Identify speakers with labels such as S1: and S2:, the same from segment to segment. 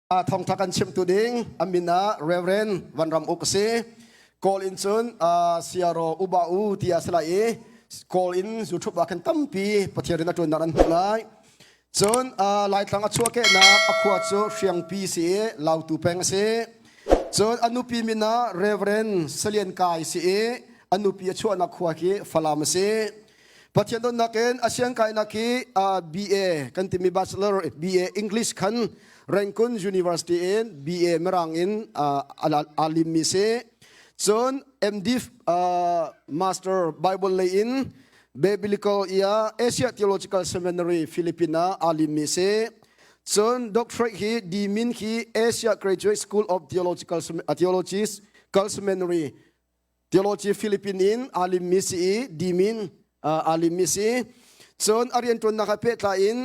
S1: Thawngtha kan chimtu ding a min ah Reverend Van Ram Uk a si. Kawl in cun Siaro Uba U ti a si lai i Kawl in YouTube ah khan tampi Pathian rian a ṭuannak an hmuh lai. Cun Laitlang a chuahkehnak a khua cu Hriangpi si i Lautu peng a si. Cun a nupi min ah Reverend Salian Kai si i a nupi a chuahnak khua khi Falam a si. Pathian donnak in a siangkainak hi BA kan timi Bachelor BA English khan Rangoon University in BA Mirang in aa limmi si. Cun MD Master Bible lei in Biblical ia Asia Theological Seminary Philippines ah aa limmi si. Cun doctorate hi D-Min hi Asia Graduate School of Theological Theological Seminary Theology Philippine in aa limmi si i dimin aa limmi si. Cun a rianṭuannak he pehtlai in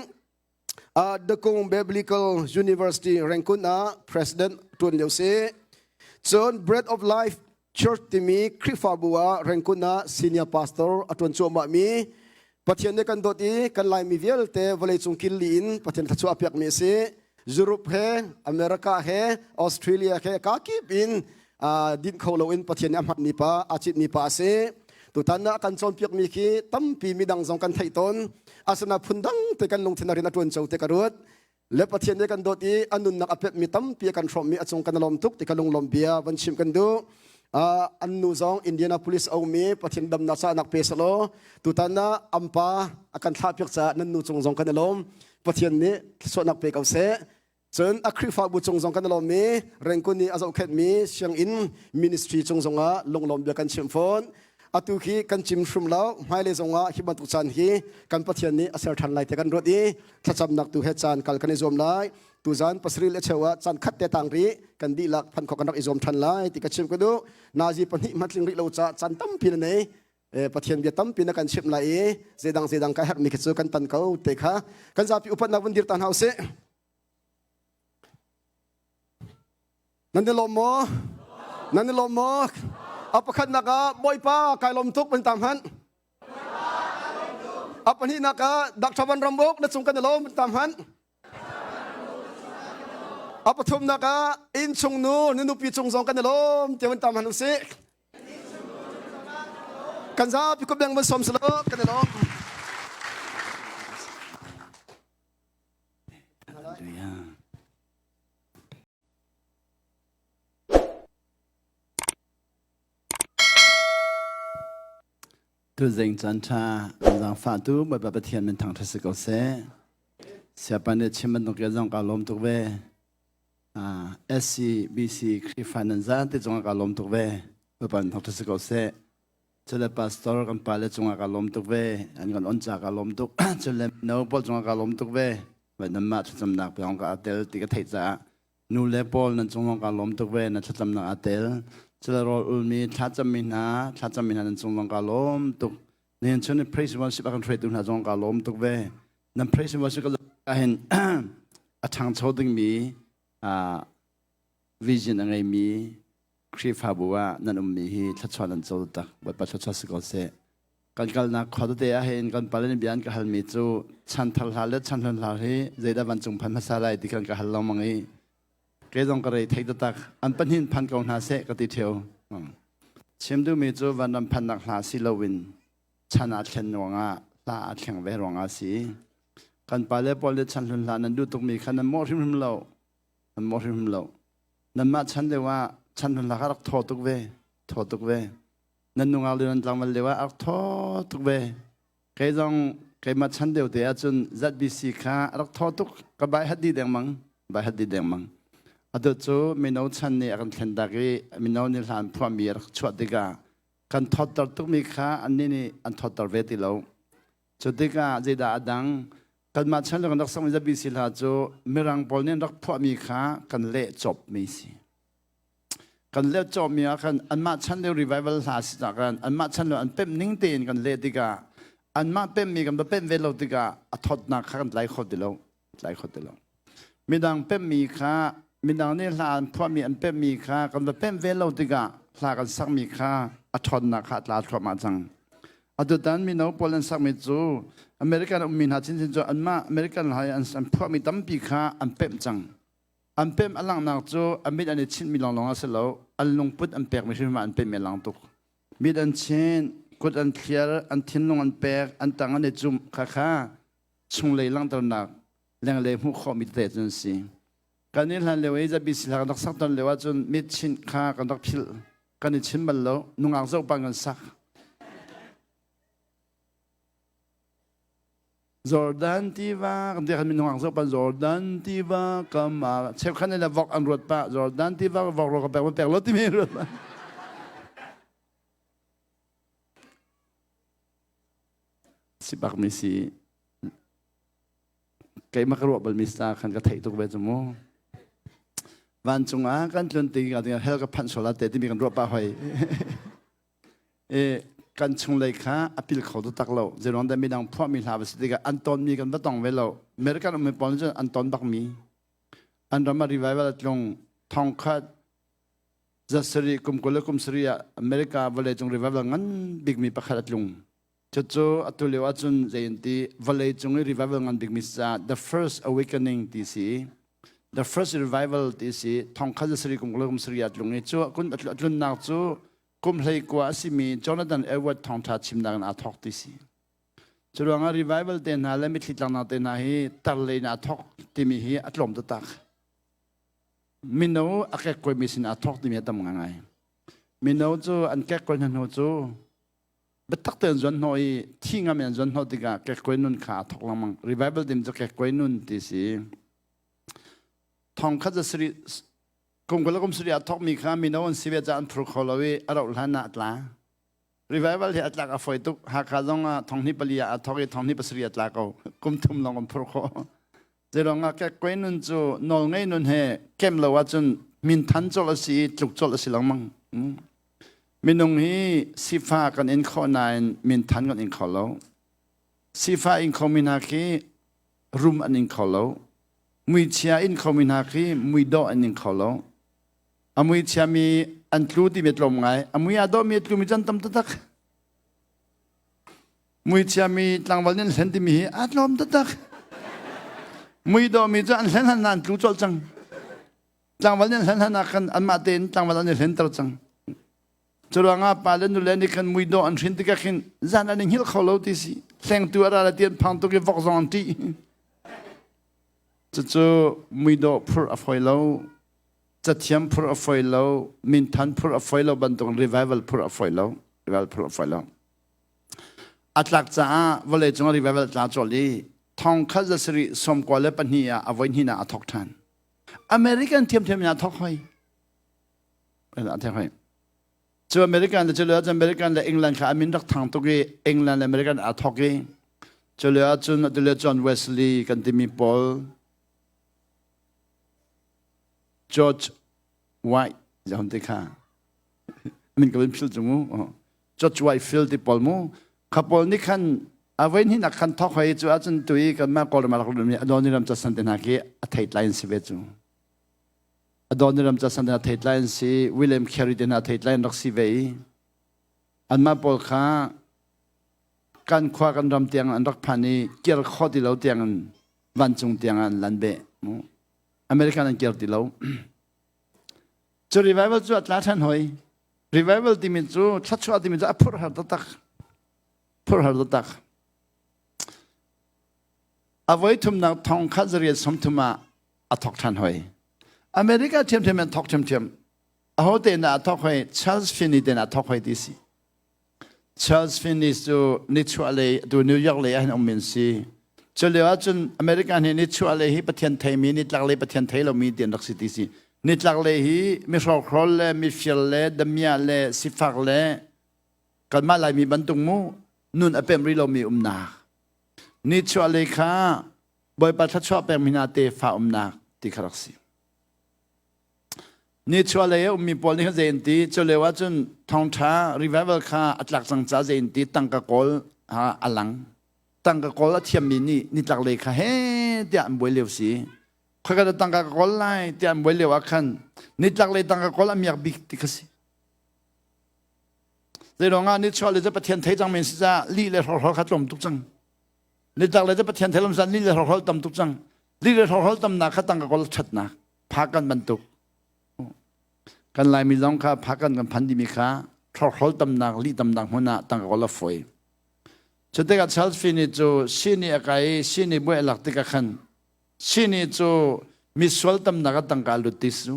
S1: Dakung Biblical University Rangoon ah president ṭuan lio si. Cun Bread of Life Church timi Khrihfabu ah Rangoon ah senior pastor a ṭuan cuahmahmi Pathian nih kan dawt i kan Laimi vialte vawleicung kil li in Pathian thluachuah a pekmi a si. Europe he, America he, Australia he kakip in din kho loin Pathian nih a hmanmi pa, a citmi pa a si. Tutan ah a kan cawnpiakmi khi tampi midang zong kan theih tawn. Asina phundang te kan lungthin a rian a ṭuan co te ka ruat. Le Pathian nih kan dawt i a nunnak a pekmi tampi a kan hrawmmi a cung kan lawm tuk ti ka lunglawm bia van chim kan duh. An nu zong Indianapolis a ummi Pathian damnak cahnak pe selaw tutan ah ampa a kan thlahpiak caah nan nu cung zong kan i lawm. Pathian nih thluachuahnak pe ko seh. Cun a Khrihfabu cung zong kan i lawm i Rengkun nih a zohkhenhmi sianginn ministry cung zongah lunglawm bia kan chim fawn. Atu khi kan cim hrim lo hmailei zongah hi bantuk caan hi kan Pathian nih a ser ṭhan lai ti kan ruat i thlacamnak tu he caan kal kan i zuam lai. Tuzan pasarih le cheu ah caan khat te tang rih kan dihlak phan khawh kan rak i zuam ṭhan lai ti ka chim ka duh. Nazi pahnih hmatling rih lo ca caan tampi na nei. Pathian bia tampi na kan chimh lai i zeidang zeidang ka herhmi khi cu kan tan ko te kha kan zapi upatnak vun dir ta hna usih. Nan i lawm maw? Nan i lawm maw? A pakhatnak ah Bawipa kai lawm tuk van tam hmanh. A pahnihnak ah Dr. Van Rambuk na cung kan i lawm van tam hmanh. A pathumnak ah innchung nu na nupi cung zong kan i lawm ti van tam hmanh usih. Kan zapi kut beng van som selaw kan i lawm.
S2: Hallelujah. Tuzing caan ṭha an zaangfahtu Bawipa Pathian min thangṭhat si ko seh. Siapa nih chim bantuk ke zong kaa lawm tuk ve. SCBC Khrihfa nan zate cungah kaa lawm tuk ve. Bawipa min thangṭhat si ko seh. Cule pastor kan pale cungah kaa lawm tuk ve. An kan on ca kaa lawm tuk. Cule no pawl cungah kaa lawm tuk ve. Nanmah thlacamnak pe ka aa tel ti ka theih caah nu le pawl nan cung zong kaa lawm tuk ve na thlacamnak aa tel. Cule rawl ulmi thlacammi hna thlacammi hna nan cung zong kaa lawm tuk. Nihin chun i praise worship a kan hruaitu hna zong kaa lawm tuk ve. Nan praise worship ka ahhin a ṭhangcho dingmi vision a ngeimi Khrihfabu ah nan ummi hi thluachuah nan co tak. Bawipa thluachuah si ko seh. Kan kalnak khua tete ah hin kan pale nih bia an ka halmi cu chanthar hla le chanhlun hla hi zeidah vancung phan hmasa lai ti khan ka hal lengmang i kei zong ka rei thei taktak an pahnih phan ko hna seh ka ti theo. Chim duhmi cu vanram phannak hla si loin chan aa thlen ruangah hla aa thleng ve ruangah si. Kan pale pawl nih chanhlun hla nan duh tukmi kha nan mawh hrimhrim lo. Nan mawh hrimhrim lo. Nanmah chan lio ah chanhlun hla kha rak thaw tuk ve. Thaw tuk ve. Nan nungak lio nan tlangval lio ah a rak thaw tuk ve. Kei zong keimah chan deuh te ahcun ZBC kha a rak thaw tuk ka bai hat dih dengmang bai hat dih dengmang. Atu cu mino chan nih a kan thlen tak i mino nih hlan phuahmi a rak chuah tikah kan thawtter tukmi kha annih nih an thawtter ve ti lo. Cu tikah zeidah a dang kanmah chan le kan rak sakmi ZBC hla cu mirang pawl nih an rak phuahmi kha kan leh cawpmi si. Kan let cawmi ah khan anmah chan lio revival hla si cah khan anmah chan lio an pemh ning tein kan leh tikah anmah pemhmi kan va pemh ve lo tikah a thawtnak kha kan tlai kho ti lo tlai kho ti lo midang pemhmi kha midang nih hla an phuahmi an pemhmi kha kan va pemh ve lo tikah hla kan sakmi kha a ṭhawnnak kha a tla thluahmah cang atutan mino pawl an sakmi cu American ummi hna chinchin cu anmah American hla an phuahmi tampi kha an pemh cang. An pem a langhnak cu a mit an i chinhmi lawnglawng a si lo, an lungput an pekmi hrimhrim ah an pemmi a lang tuk. Mit an chin, kut an thliar, an thinlung an pek, an tang an i cumh, khakha chunglei langhternak lenglei hmuh khawhmi tete cu an si. Kan i hlan lio i ZBC hla kan rak sak ton lio ahcun mit chinh kha kan rak philh. Kan i chin bal lo. Nungak zoh pang kan sak. Jordan tiva kan ti khan minung ang zoh pan Jordan tiva kam ah cheukhat nih le vok an ruat pah Jordan tiva vok ro ka pek ma pek lo timi ruat pah si bak mi si keimah ka ruah bal mi sa khan ka theih tuk ve cu mu vancung ah kan tlun ti ka hell ka phanh sual te timi kan ruah pah hoi I kan chunglei kha a pil kho taktak lo. Zeiruang dah midang phuahmi hla va si tikah an tonmi kan va tong ve lo. American ummi pawl nih cun an ton bakmi. An ram ah revival a tlung. Thongkhat zasarih kum 20 le kum sarih ah America vawleicung revival ngan bikmi pakhat a tlung. Cucu atu lio ahcun zei an ti vawleicung i revival ngan bikmi caah the first awakening ti si i the first revival ti si thongkhat zasarih kum 20 le kum sarih ah a tlung i cu a tlunnak cu kum 19 a simi Jonathan Edward thawngṭha chimnak in aa thawk ti si. Cu ruangah revival te hna le mitthli tlangnak te hna hi tar lei in aa thawk timi hi a tlawm taktak. Mino a kekkuaimi sin aa thawk timi a tam ngai. Mino cu an kekkuai hna hnu cu biatak tein zuan hnawh i thi ngam in an zuan hnawh tikah kekkuai nun kha aa thawk lengmang. Revival timi cu kekkuai nun ti si. Thongkhat za sarih Kum 20 le kum sarih ah thawkmi kha mino an si ve caah an phur kho lo i a rauh hlan ah a tla. Revival hi a tlak a fawi tuk. Hakha zong ah thonghnih pali ah a thawk i thonghnih pasarih a tla ko. Kum thum lawng an phur khawh. Zeiruang ah kekkuai nun cu nawlngei nun he kem lo ahcun minthan colh a si i tluk colh a si lengmang. Minung hi sifa kan in khawh nain minthan kan in kho lo. Sifa in khomi hna khi rum an in kho lo. Muichia in khomi hna khi muidawh an in kho lo. A muichia mi an tlu timi tlawm ngai. A mui aa dawhmi a tlumi cu an tam taktak. Muichia mi tlangval nih an hlen timi hi aa tlawm taktak. Muidawhmi cu an hlen hlan an tlu colh cang. Tlangval nih an hlen hlan ah khan anmah tein tlangval an i hlenter cang. Cu ruangah pa le nule nih khan muidawh an hrin tikah khin zan an i hngilh kho lo ti si. Hlengtu a ra le ti an phang tuk i vok zong an ṭih. Cucu muidawh phurh a fawi lo, cathiam phurh a fawi lo, minthan phurh a fawi lo bantuk revival phurh a fawi lo, revival phurh a fawi lo. A tlak caah vawleicung ah revival tla colh i thongkhat za sarih 92 ah a voi hnihnak a thawk ṭhan. American thiamthiam in a thawk hoi. A thawk hoi. Cu American le cu lio ahcun American le England kha a min rak thang tuk i England le American aa thawk i cu lio ahcun atu lio John Wesley kan timi pawl George White zahon te kha min ka vun phil cu mu George Whitefield ti pawl mu kha pawl nih khan a voi hnih nak khan thawk hoi cu ahcun tu i kanmah Kawlram ah rak lut mi Adoniram Judson te hna khi a theitlai an si ve cu Adoniram Judson te hna theitlai an si, William Carey te hna theitlai an rak si ve i anmah pawl kha kan khua kan ram tiang an rak phan i kir kho ti lo tiang in vancung tiang an lan beh. American an kir ti lo. Cu revival cu a tla ṭhan hoi. Revival timi cu thluachuah timi cu a phurh har taktak. Phurh har taktak. A voi thumnak thong khat zariat 30 ah a thawk ṭhan hoi. America ṭhiamṭhiam in thawk ṭhiamṭhiam. Aho te na a thawk hoi? Charles Finney te na a thawk hoi ti si. Charles Finney cu nichuah lei tu New York lei ah hin um min si. Cu lio ahcun American hi nichuah lei hi Pathian theimi, nitlak lei Pathian thei lomi ti an rak si ti si. Nitlak lei hi mihrokhrawl le mifir le damiah le sifak le kanmah Laimi bantuk mu nun a pem rih lomi umnak. Nichuah lei kha Bawipa thluachuah pekmi hna tefa umnak ti kha rak si. Nichuah lei a ummi pawl nih khan zei an ti? Cu lio ahcun thawngṭha revival kha a tlak cang caah zei an ti? Tangka kawl a lang. Tangka kawl a thiammi nih nitlak lei kha he tiah an buai lio si. Khoika dah tangka ka kawl lai tiah an buai lio ah khan nitlak lei tangka kawl a miak bik ti kha si. Zeiruang ah nichuah lei cu Pathian thei cang men si caah lih le hrokhrawl kha tlawm tuk cang. Nitlak lei cu Pathian thei lam san lih le hrokhrawl tam tuk cang. Lih le hrokhrawl tamnak kha tangka kawl ṭhatnak. Phakan bantuk. Kan Laimi zong kha phakan kan phan dimi kha hrokhrol tamnak, lih tamnak hmun ah tangka kawl a fawi. Cu tikah Charles Finney cu sini a kai i sini buai a lak tikah khan sini cu misual tamnak ah tangka a lut ti su.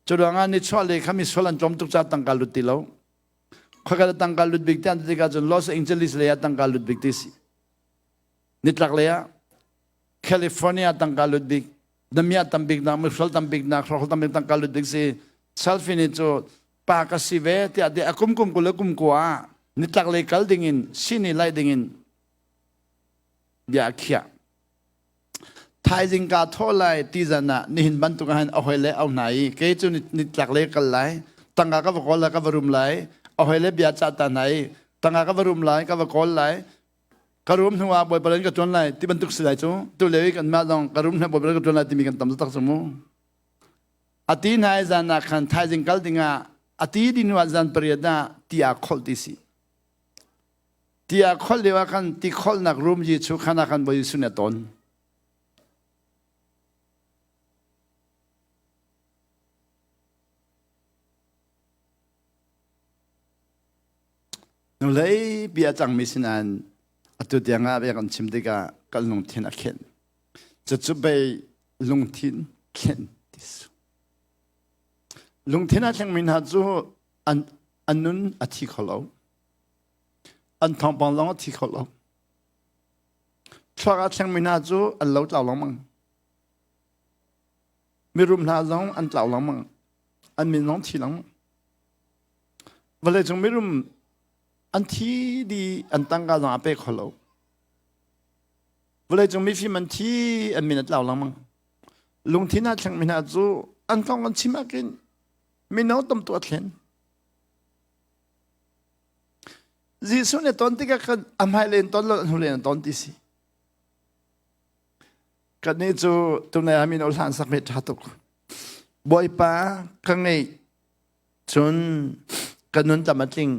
S2: Cu ruangah nichuah lei kha misual an tlawm tuk caah tangka lut ti lo. Khoika tangka lut bik ti an ti tikah cun Los Angeles lei ah tangka lut bik ti si. Nitlak lei ah California tangka lut bik, damiah tam bik nak, misual tam bik nak, hrokhol tam bik tangka lut bik si. Charles Finney cu pa ka si ve tiah ti a kum kum kul le kum kua ah nitlak lei kal ding in sini laih ding in bia a khiah. Thaizing ka thawh lai ti zan ah nihin bantuk ah hin a hoi le au hna i kei cu nitlak lei kal lai tangka ka va kawl lai ka va rum lai a hoi le bia cah ta hna i tangka ka va rum lai ka va kawl lai ka rum hnu ah bawipa in ka tuan lai ti bantuk si lai cu tu lio i kanmah zong ka rum hnu bawipa ka tuan lai timi kan tam tak cu mu a ti hna i zan ah khan thaizing kal ding ah a ti ding hnu ah zan pariat ah ti aa kholh ti si Ti a kholh lio ah khan ti kholhnak room Jesuh khan ah khan Bawi Jesuh nih a ton. Nulei bia cangmi sinain atu tiang ah bia kan chim tikah kan lungthin a khenh. Cucu bei lungthin khenh ti su. Lungthin a thlengmi hna cu an, an nun a thi kho lo. An thawngpang zong a thi kho lo. Thluak ah thlengmi hna cu an lo tlau lengmang. Mirum hna zong an tlau lengmang. An min zong thi lengmang. Vawleicung mirum an thi di an tangka zong a pe kho lo. Vawleicung mifim an thi an min a tlau lengmang. Lungthin ah thlengmi hna cu an kong an chim ahkin mino tam tu a thlen. Jesuh nih ton tikah khan a hmailei in ton lo a hnulei in ton ti si. Kannih cu tunai ah mino hlan sak mi ṭha tuk. Bawipa ka ngeih cun ka nun tam a tling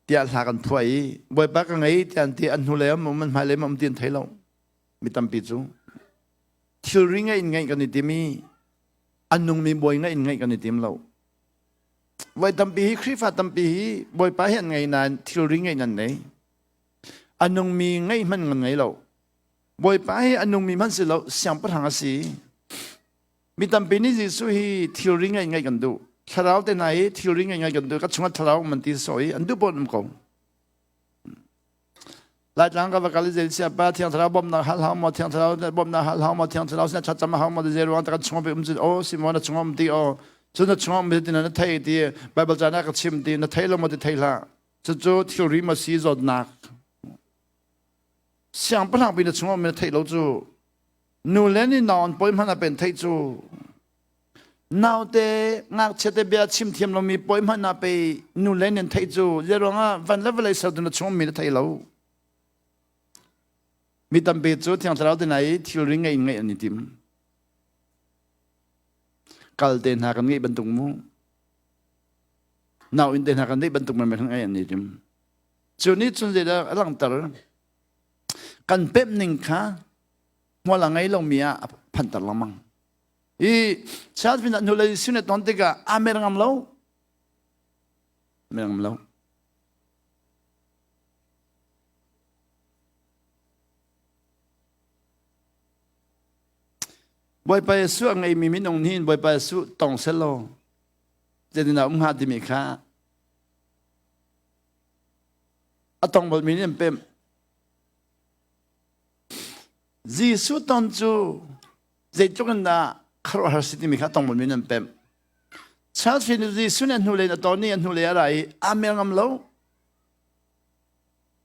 S2: tiah hla kan phuah i Bawipa ka ngei tiah an ti an hnulei um um an hmailei um ti an thei lo. Mi tampi cu thilri ngeih in ngeih kan i tim i a nungmi bawi ngeih in ngeih kan i tim lo. Voi tampi hi Khrihfa tampi hi Bawipa hi an ngei nain thilri ngeih nan nei. A nungmi ngeih hmanh nan ngei lo. Bawipa hi a nungmi hmanh si lo, siangpahrang a si. Mi tampi nih Jesuh hi thilri ngeih ngeih kan duh. Thlarau te hna hi thilri ngeih ngeih kan duh. Ka chungah thlarau man ti so i an duh pawn um ko. Laitlang ka va kal i zei sia pa thiang thlarau bawmhnak hal hau maw thiang thlarau bawmhnak hal hau maw thiang thlarau sinah thlacam hau maw zei ruang kan chungah um cun aw si maw na chungah um ti aw cun na chungah um ti na thei ti Bible ca na ka chim ti na thei lo maw ti thei hlah cucu thilri ma si zawtnak siangpahrang pi na chungah um na theih lo cu nu le ni nau an poi hmanh a pen theih cu Naute ngakchia te bia chim thiam lomi pawi hmanh ah pei nu le nan theih cu zeiruangah van le vawlei sertu na chung mi na thei lo. Mi tampi cu thiang thlarau te hna i thilri ngeih in ngeih an i tim. Kal te hna kan ngeih bantuk mu. Nau inn te hna kan ngeih bantuk men kan ngeih an i tim. Cu nih cun zeidah a langhter kan pemh ning kha hmual a ngei lomi ah a phanter lengmang. I chiat pinah hnulei sin ton tikah aa mer ngam lo. Mer ngam lo. Bawipa Jesuh a ngeimi minung nih Bawipa Jesuh tong selaw zeitindah um hnga timi kha a tong balmi nih an pemh. Jesuh ton cu zeitluk in dah khuaruahhar si timi kha tong min an pemh. Church nih Jesuh nih a hnulei in a ton i a hnulei a ra i aa mer ngam lo.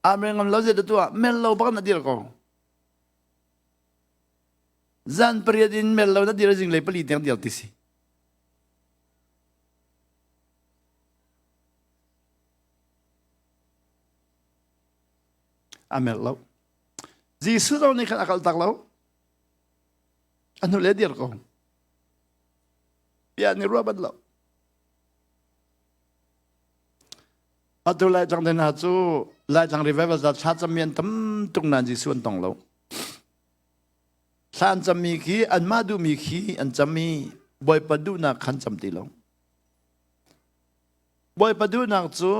S2: Aa mer ngam lo zeidah tuah mer lo bak na dir ko. Zan pariat in mer lo na dir zinglei pali tiang dir ti si. A mer lo. Jesuh zong nih khan a kal tak lo. A hnu le dir ko. Bia nih ruah bat lo. Atu Laitlang te hna cu Laitlang revival za thlacam mi an tam tuk nain Jesuh an tong lo. Thla an cammi khi anmah duhmi khi an cam i Bawipa duhnak khan cam ti lo. Bawipa duhnak cu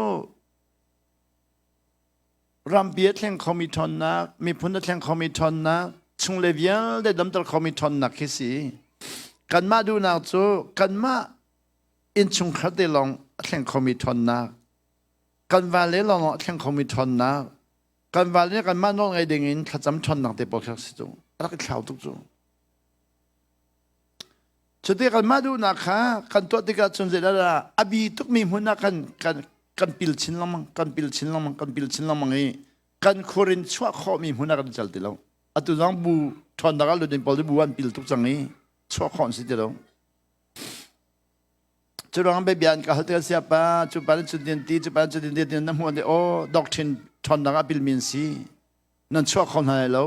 S2: rampi a thleng khomi ṭhawnnak, miphun a thleng khomi ṭhawnnak, chungle vialte damter khomi ṭhawnnak khi si. Kanmah duhnak cu kanmah innchungkhar te lawng a thleng khomi ṭhawnnak, kan vale lawng a thleng khomi ṭhawnnak, kan vale nih kanmah nawl ngei ding in thlacam ṭhawnnak te pawl kha si cu. A rak i thlau tuk cu. Cuti kanmah duhnak kha kan tuah tikah cun zeidah a bi tukmi hmun ah kan kan kan pil chin lengmang kan pil chin lengmang kan pil chin lengmang i kan khur in chuah khawhmi hmun ah kan cal ti lo. Atu zong bu ṭhawnnak ah lut in pawl bu an pil tuk cang i chuah khawh an si ti lo. Cu ruang bia an ka hal tikah siapa cu pa nih cun ti cu pa nih cun ti na hmuh an aw doctrine ṭhawnnak ah pilmi an si nan chuah kho hna lai lo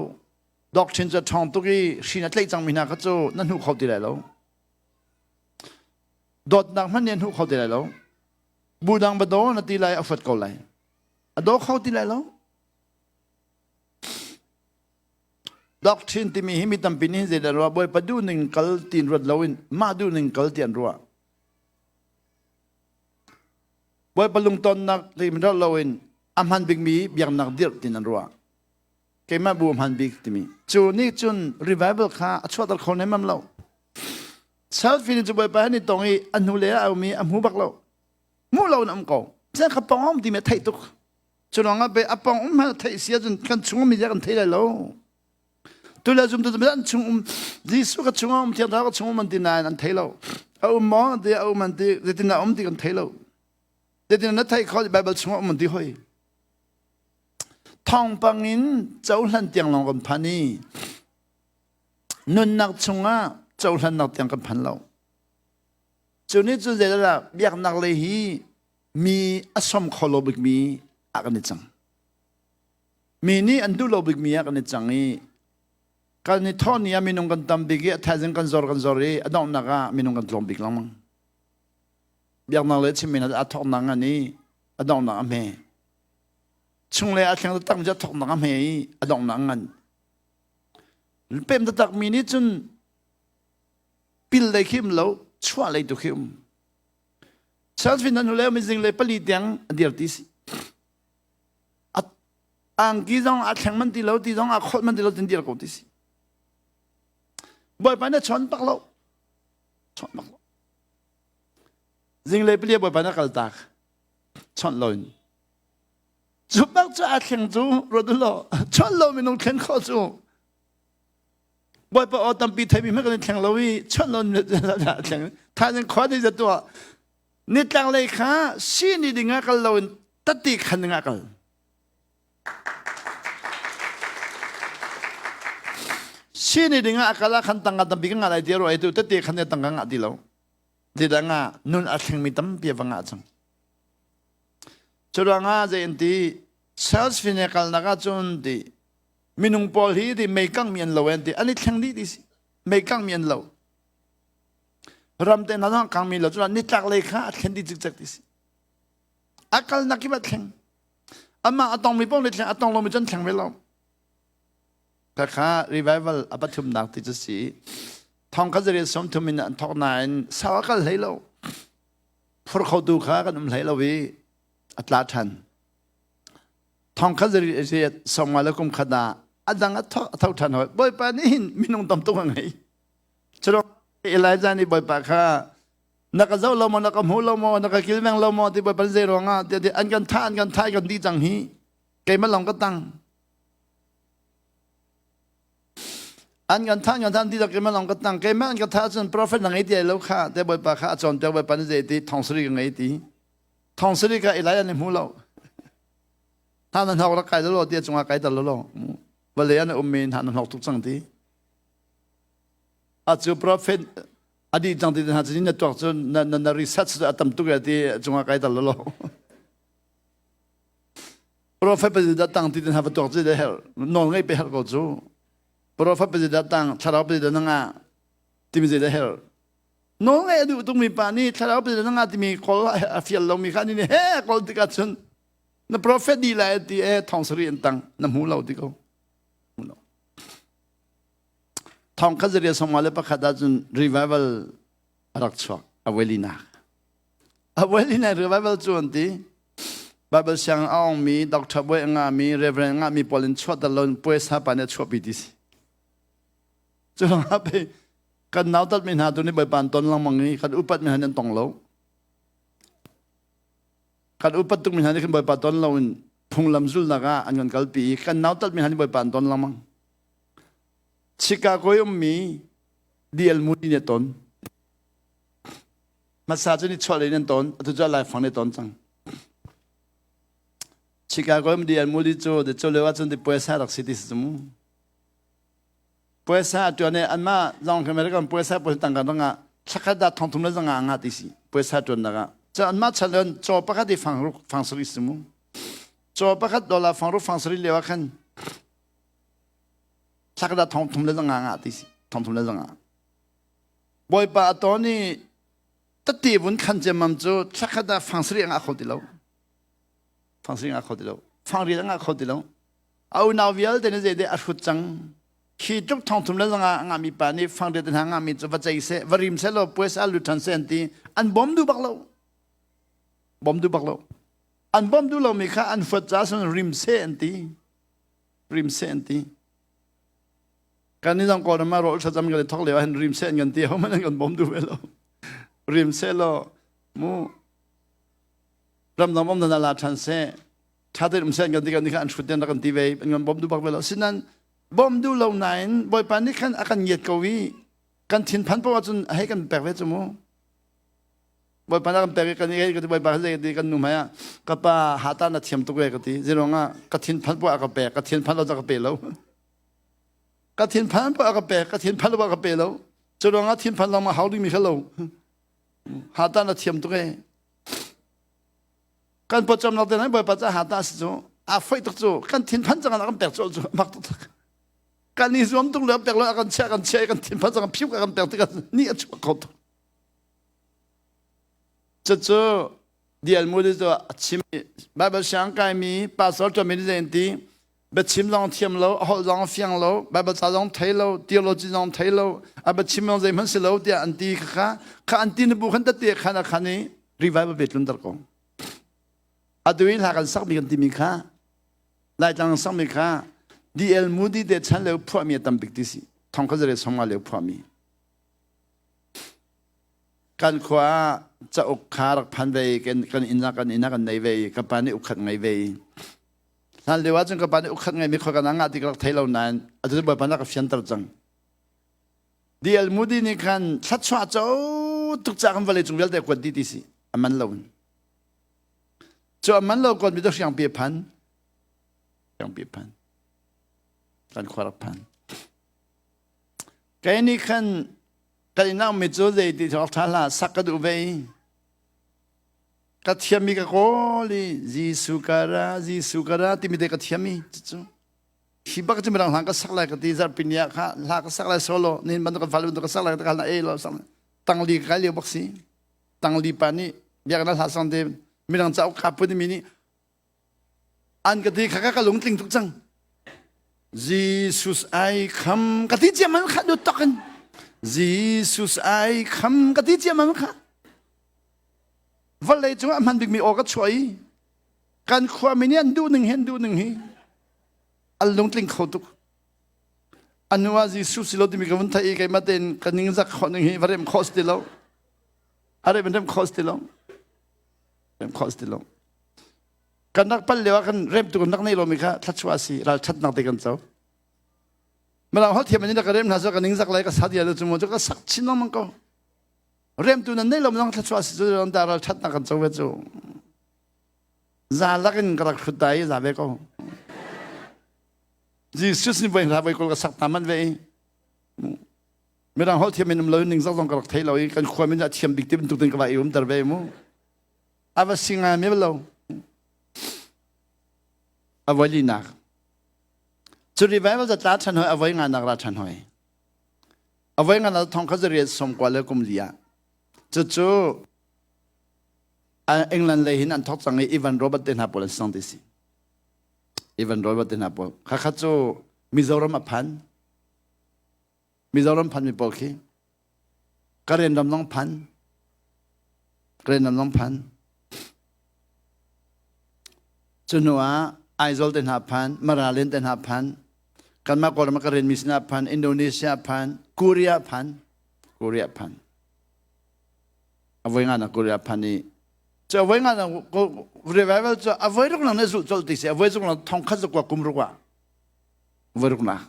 S2: Doctrine cu a ṭhawng tuk i hri na tlaih cangmi hna kha cu na hnuh kho ti lai lo. Dawtnak hmanh nih a hnuh kho ti lai lo. Bu dang va daw na ti lai a fuat ko lai. A daw kho ti lai lo. Doctrine timi hi mi tampi nih zeidah ruah Bawipa duh ning kal tiin ruat loin mah duh ning kal ti an ruah. Bawipa lungtonnak ti ruat loin a hman bikmi biaknak dirh tin an ruah. Keimah bu hman bik timi cu nih cun revival kha a chuahter kho nemam lo. Selfie nih cu Bawipa he ni tong i a hnu le a aumi a hmu bak lo. Hmuh lo in um ko. Sen kha pong um timi a theih tuk. Cu lawng ah a pong um hmanh theih si ahcun kan chung ummi kan thei lai lo. Tu le zum tu an chung um Jesuh ka chung um Thiang Thlarau ka chung um an ti nain an thei lo. A um maw ti a um an ti zeitin a um ti kan thei lo. Zeitin na theih kho Bible chung um an ti hoi. Thawngpang in cohlan tiang lawng kan phan i nunnak chungah cohlannak tiang kan phan lo. Cu nih cun zeidah biaknak lei hi mi a som kho lo bikmi ah kan i cang. Mi nih an duh lo bikmi ah kan i cang i kan i thawh ni ah minung kan tam bik i a thaizing kan zor kan zor i a donghnak ah minung kan tlawm bik lengmang. Biaknak lei chimmi hna a thawknak ngan i a donghnak a hme. Chunglei a thleng taktak mi cu a thawknak a hme i a donghnak a ngan. Pem taktak mi nih cun pil lei khi um lo, chuah lei tu khi um. Church nan le mi zinglei pali tiang a dir ti si. Angki zong a thleng man ti lo, ti zong a khawt man ti lo tin dir ko ti si. Bawipa na chawn bak lo. Chawn bak lo. Zinglei pali Bawipa na kal tak. Chawnh lo in. Cu bak cu a thleng cu ruat u law chawnh lo minung thlen khawh cu Bawipa aw tampi theimi hmanh kan i thleng lo i chawnh lo a thleng. Thaizing khua dei zat tuah nitlang lei kha sini ding ah kal lo in tatti khan ding ah kal. Sini ding ah a kal ah khan tangka tampi ka ngah lai ti a ruah i tu tatti khan ne tangka ngah ti lo. Tidang ah nun a thlengmi tampi a va ngah cang. Curuangah zei an ti sales fine kalnak ahcun ti minung pawl hi ti mei kangmi an lo an ti an i thleng dih ti si mei kangmi an lo ram te hna zong kangmi lo cun nitlak lei kha a thlen dih cikcek ti si a kalnak kip a thleng amah a tongmi paoh nih thleng a tong lomi cu an thleng ve lo Khakha revival a pathumnak ti cu si thong kha zariat 30 in an thok nain sau a kal hlei lo phur khotu kha kan um hlei lo i a tla ṭhan. Thong kha zariat 50 le kum khat ah a dang a tho ṭhan hoi. Bawipa nih hin minung tam tuk a ngei. Cu Elijah nih Bawipa kha na ka zoh lo maw na ka hmu lo maw na ka kilveng lo maw ti Bawipa zei ruangah ti an kan thah an kan thah kan dih cang hi keimah lawng ka tang An kan thah kan thah ti dak keimah lawng ka tang keimah an ka thah cun prophet na ngei ti ai lo kha te bawipa kha a cawnpiak bawipa nih zei ti thong sari ka ngei ti thong sari kha Elijah nih hmu lo hna na hnok rak kai lo ti cungah kai tar lo vale an um mi hna na hnok tuk cang ti a cu prophet adi cang ti hna cun na tuak cun na na research a tam tuk ti cungah kai tar lo Profet pazit tang ti hna va tuak ci de her nawl ngei pe her ko cu profet pazit tang thlarau pazit na nga timi zei de her nawl ngei a duh tuk mi pa nih thlarau pazit na nga timi kol a fial lo mi kha ni he kol tikah cun na profet di lai ti e thong sari an tang na hmu lo ti ko hmu lo. Thong khat zaria sawmnga le pakhat ahcun revival a rak chuak a voilinak. A voilinak revival cu an ti. Bible siang a ongmi, doctor bawi a ngahmi, reverend a ngahmi pawl in chuahter lo in puaisa pa nih a chuahpi ti si. Cu lawngah pei kan nautatmi hna tu nih Bawipa an ton lengmang i kan upatmi hna nih an tong lo. Kan upat tukmi hna nih khan Bawipa ton lo in phunglam zulnak ah an kan kalpi i kan nautatmi hna nih Bawipa an ton lengmang. Chicago i ummi DL Moody nih a ton. Hmasa cu nichuahlei in an ton, atu cu laifang nih a ton cang. Chicago um DL Moody cu cu lio ahcun ti puaisa rak si ti si cu mu. Puaisa a tuan i anmah zong American puaisa pawl tangka dang ah thlakhat dah thongthum le zanga nga ti si puaisa tuannak ah. Cu anmah chan lio caw pakhat i fang ruk fang sarih si mu. Caw pakhat dollar fang ruk fang sarih lio ah khan thlakhat dah thongthum le zanga nga ti si thongthum le zanga. Bawipa a ton i tati vun khan ciammam cu thlakhat ah fang sarih a ngah kho ti lo. Fang sarih a ngah kho ti lo. Fang riat a ngah kho ti lo. A unau vialte nih zei deh a hrut cang. Khi tluk thong thum le zanga a ngahmi pa nih fang riat hna ngahmi cu va cei seh, va rim seh law puaisa lut ṭhan seh an ti. An bawm duh bak lo. Bawm duh bak lo. An bawm duh lomi kha an fuat caah sun rim seh an ti. Rim seh an ti. Kan ni zong Kawlram ah rawl thlacam kan i thok lio ah hin rim seh an kan ti ho hmanh an kan bawm duh ve lo. Rim seh law mu ramdang bawm na la ṭhan seh ṭha tein um seh an kan ti kan ni kha an hrut ten rak kan ti ve an kan bawm duh bak ve lo. Sinan bawm duh lo nain Bawipa nih khan a kan ngiat ko i kan thinphan paoh ahcun a hei kan pek ve cu mu. Bawipa na kan pek i kan i ka ti Bawipa zei ka ti kan nu hmai ah ka pa hata na thiam tuk ve ka ti zeiruang ah ka thinphan paoh a ka pek ka thinphan lo ca ka pe lo. Ka thinphan pa ka pek, ka thinphan lo ka pe lo. Cu ruangah thinphan lawng ma hau dingmi kha lo. Hata na thiam tuk e. Kan pawcawmnak te nan Bawipa ca hata si cu a foih tuk cu kan thinphan cang ah kan pek colh cu mak tuk tak. Kan i zuam tuk le pek lo kan chia kan chia kan thinphan cang phiu kan pek tikah ni a chuak kho tuk. Cucu DL Moody cu a chim Bible siang kaimi pastor ṭuanmi nih zei an ti biachim zong thiam lo a holh zong fiang lo Bible ca zong thei lo theology zong thei lo a biachim zong zeihmanh si lo tiah an ti kha kha an ti na bu khan tete khan a khan i revival pe tlun ter ko atu i hla kan sakmi kan timi kha Laitlang sakmi kha DL Moody te chan leo phuahmi a tam bik ti si thong kha zare song nga leo phuahmi kan khua ah cauk kha rak phan ve kan kan inn ah kan inn ah kan nei ve ka pa nih ukhat ngei ve Hlan lio ahcun ka pa nih ukhat ngeimi khua kan ngah ti ka rak thei lo nain atu cu Bawipa nih a ka fianter cang. D.L. Moody nih khan thluachuah co tuk ca kan vawlei cung vialte kuat dih ti si a man lo in. Cu a man lo kuat mi cu hriangpi a phan. Hriangpi a phan. Kan khua rak phan. Kei nih khan kan inn ah ummi cu zei ti rak ṭha hlah sak ka duh ve i ka thiammi ka kawl i Jesuh ka ra Jesuh ka ra timi te ka thiam i cucu hi bak cu midang hlang ka sak lai ka ti zarhpini ah kha hla ka sak lai solo nin bantuk kan fale bantuk ka sak lai ka na e lo sak tangli ka kai lio bak si tangli pa nih biakinn hla sang te midang cauk kha put mi nih an ka ti kha ka lungtling tuk cang Jesus ai kham ka ti cia man kha du tok in Jesus ai kham ka ti cia man kha vawlei cung ah hman bikmi aw ka chuah i kan khua mi nih an duh ning hi an duh ning hi an lungtling kho tuk anu ah Jesuh si lo timi ka vun theih i keimah tein ka ningzak khawh ning hi va rem khawh si ti lo a rem rem khawh si ti lo rem khawh si ti lo kan rak pal lio ah kan rem tu kan rak nei lomi kha thluachuah si ralṭhatnak te kan co Mirang holh thiam in ka rem hna cu ka ningzak lai ka sa dia cu mu cu ka sak chin lengmang ko remtu nan nei lo nang thluachuah si cu ran ta ralṭhatnak kan co ve cu za lakin ka rak hrut dai za ve ko Jesus nih voi hla voi kol ka sak ta man ve i Mirang holh thiam in um lo ningzak zong ka rak thei lo i kan khua min a thiam bik ti bantuk tin ka va i umter ve mu a va si ngai mi lo a voi linak cu revival za tla ṭhan hoi a voi nganak ra ṭhan hoi a voi nganak thong kha zariat som kwa le kum li ah cucu England lei hin an thok cang i Evan Robert te hna pawl an sang ti si Evan Robert te hna pawl kha kha cu Mizoram a phan. Mizoram phan mi pawl khi Karen ram long phan Karen ram long phan cu hnu ah Aizawl te hna phan Maralin te hna phan kanmah Kawlram ah Karen mi sinah phan Indonesia phan Korea phan Korea phan a voi nga na Korea phan i cu a voi nga na revival cu a voi ruk nang na zulh colh ti si a voi ruk nang thong khat zakua kum ruk ah voi ruk nak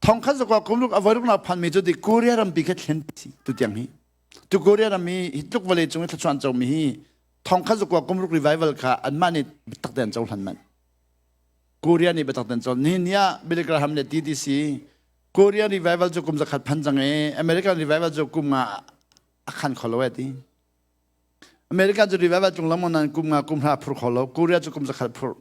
S2: thong khat zakua kum ruk a voi ruk nak phan mi cu ti Korea rampi kha thlen si tu tiang hi tu Korea ram hi hi tluk vawlei cung i thluachuah co mi hi thong khat zakua kum ruk revival kha anmah nih biatak tein cohlan manh Korea nih biatak tein cohlan nihin ni ah Billy Graham le TTC Korean revival cu kum zakhat phan cang i American revival cu kum nga a khan kho lo e ti. American cu revival tlung lengmang nain kum nga kum hra phur kho lo. Korea cu kum zakhat phur.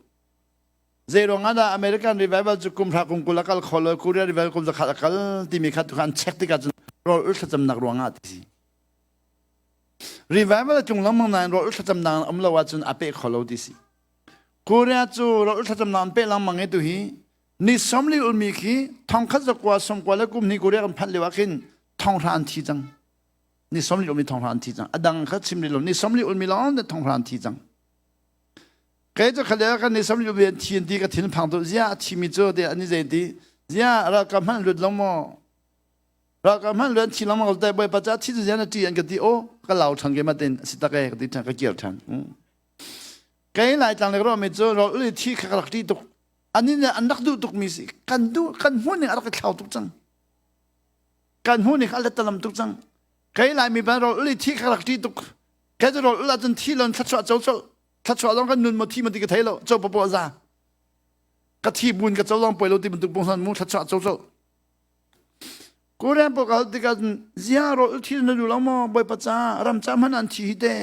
S2: Zei ruang ah dah American revival cu kum hra kum 20 a kal kho lo, Korea revival kum zakhat a kal timi kha tu kha an check tikah cun rawl ul thlacamnak ruang ah ti si. Revival a tlung lengmang nain rawl ul thlacamnak um lo ahcun a peh kho lo ti si. Korea cu rawl ul thlacamnak an peh lengmang i tu hi Ni 40 ulmi khi thongkhat zakua sawmkua le kum hnih Korea kan phanh lio ah khin thonghra an thi cang. Ni 40 ulmi thonghra an thi cang. A dang kha chim rih lo. Ni 40 ulmi lawng te thonghra an thi cang. Kei cu khalle kan ni 40 ulmi an thi an ti ka thin phang tu zia a thi mi cu te an i zei ti zia ralkap hmanh lut lo maw ralkap hmanh lut an thi lo maw te bawipa ca thi cu zia na ṭi an ka ti o ka lau ṭhan ke ma ten si tak e ka ti ṭhan ka kir ṭhan kei lai tlang le ro mi cu ro uli thi kha ka rak ṭi tuk An nih an rak duh tukmi si kan duh kan hmuh ning a rak i thlau tuk cang. Kan hmuh ning a letalam tuk cang. Kei Laimi ban rawl ul i thi ka rak ṭih tuk. Kei cu rawl ul ahcun thi lon thluachuah co colh. Thluachuah lawng kan nun maw thi maw ti ka thei lo. Co papaw a za. Ka thi buin ka co lawng poi lo ti bantuk pungsan mu thluachuah co colh. Korean pawl ka hal tikah zia rawl ul thi na duh lo maw Bawipa ca ram ca hmanh an thi hi te.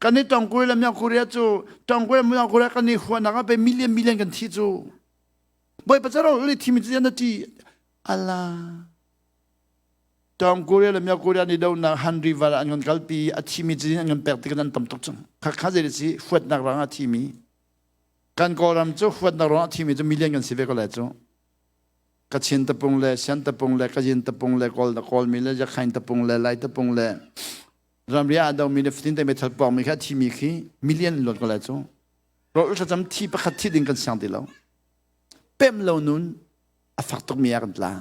S2: Kan i tong Korea le Myanmar Korea cu tong Korea Myanmar Korea kan i huanak ah pe million million kan thi cu. Bawipa ca ro li thimi cu na ti ala. Tong Korea le Myanmar Korea ni donak Han River an kan kalpi a thimi cu an kan pek tik an tam tuk cang. Kha kha zei si huatnak rang a thimi. Kan Kawlram cu huatnak rang a thimi cu million kan si ve ko lai cu. Kachin tapung le Shan tapung le Kajin tapung le Kawl Kawlmi le Yakhain tapung le Lai tapung le ramri ah domi le fatin te meithal puakmi kha thimi khi million luat ko lai cu rawl thlacam thi pakhat thi ding kan siang ti lo pem lo nun a fak tuk mi ah kan tla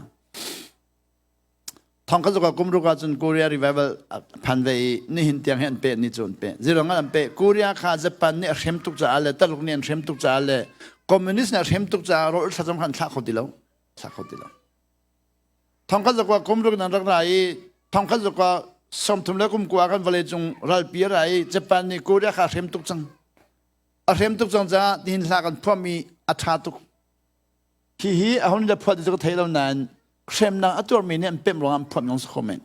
S2: thong kan zuka kum ruk ahcun Korea revival phan ve i nihin tiang hi an pe ni cu an pe zero ngan an pe Korea kha Japan nih a hrem tuk caah le Taluk nih an hrem tuk caah le communist nih a hrem tuk caah rawl thlacam kha an thlah kho ti lo thlah kho ti lo Thongkhat zakua kum ruk nan rak ra i thongkhat zakua 30 le kum kua kan vawlei cung ralpi a ra i Japan nih Korea kha a hrem tuk cang. A hrem tuk cang caah nihin hla kan phuahmi a ṭha tuk. Hi hi a hun le phuah ti cu ka thei lo nain hremnak a tuarmi nih an pemh ruangah an phuah mi si kho men.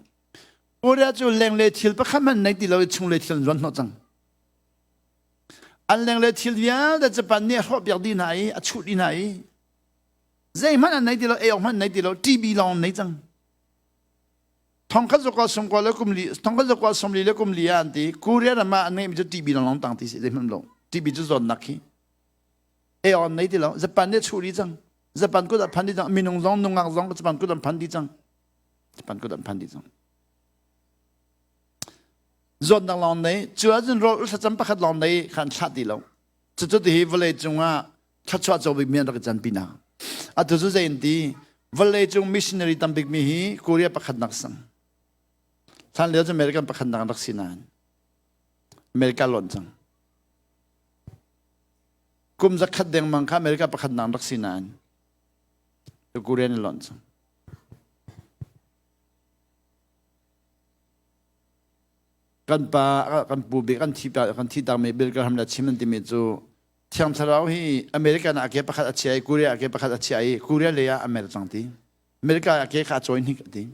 S2: Korea cu lenglei thil pakhat hmanh nei ti lo i chunglei thil an zuan hnawh cang. An lenglei thil vialte Japan nih a hrawhpiak dih hna i a chuh dih hna i Zeihmanh an nei ti lo, ei awk hmanh an nei ti lo, TB lawng an nei cang. Thongkhat zakua sawmkua le kum li, thongkhat zakua 40 le kum li ah an ti, Korea ram ah an ngeihmi cu TB lawng lawng tang ti si, zeihmanh lo. TB cu zawtnak khi. Ei awk an nei ti lo. Japan nih a chuh dih cang. Japan kut ah phan dih cang. Minung zong, nungak zong Japan kut an phan dih cang. Japan kut an phan dih cang. Zawtnak lawng nei, cu ahcun rawl thlacam pakhat lawng nei kha an thlah ti lo. Cucu ti hi vawlei cungah thluachuah co bikmi an rak i canpi hna. Atu cu zei an ti? Vawleicung missionary tam bikmi hi Korea pakhatnak sang. Hlan lio cu American pakhatnak an rak si nain America lonh cang. Kum zakhat dengmang kha America pakhatnak an rak si nain Korea nih lonh cang. Kan pa kan pu bik kan thi kan thi takmi Bill Graham le chim an timi cu Thiang Thlarau hi American ah a ke pakhat a chia i Korea a ke pakhat a chia i Korea lei ah a mer cang ti. America a ke kha a cawi hnik a ti.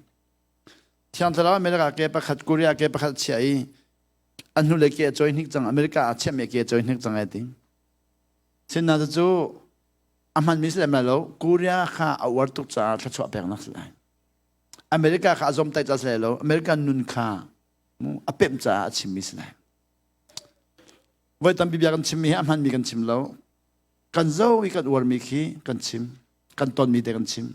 S2: Thiang Thlarau America ke pakhat Korea ke pakhat a chia i a hnulei ke a cawi hnik cang America ah chiahmi ke a cawi hnik cang ai ti. Sinna cu a hmanmi si lem lai lo Korea kha a uar tuk caah thluachuah peknak si lai. America kha a zomtaih ca si lai lo American nun kha a pemh caah a chimmi si lai. Voi tampi bia kan chimmi hi a hmanmi kan chim lo. Kan zo i kan uarmi khi kan chim. Kan tonmi te kan chim.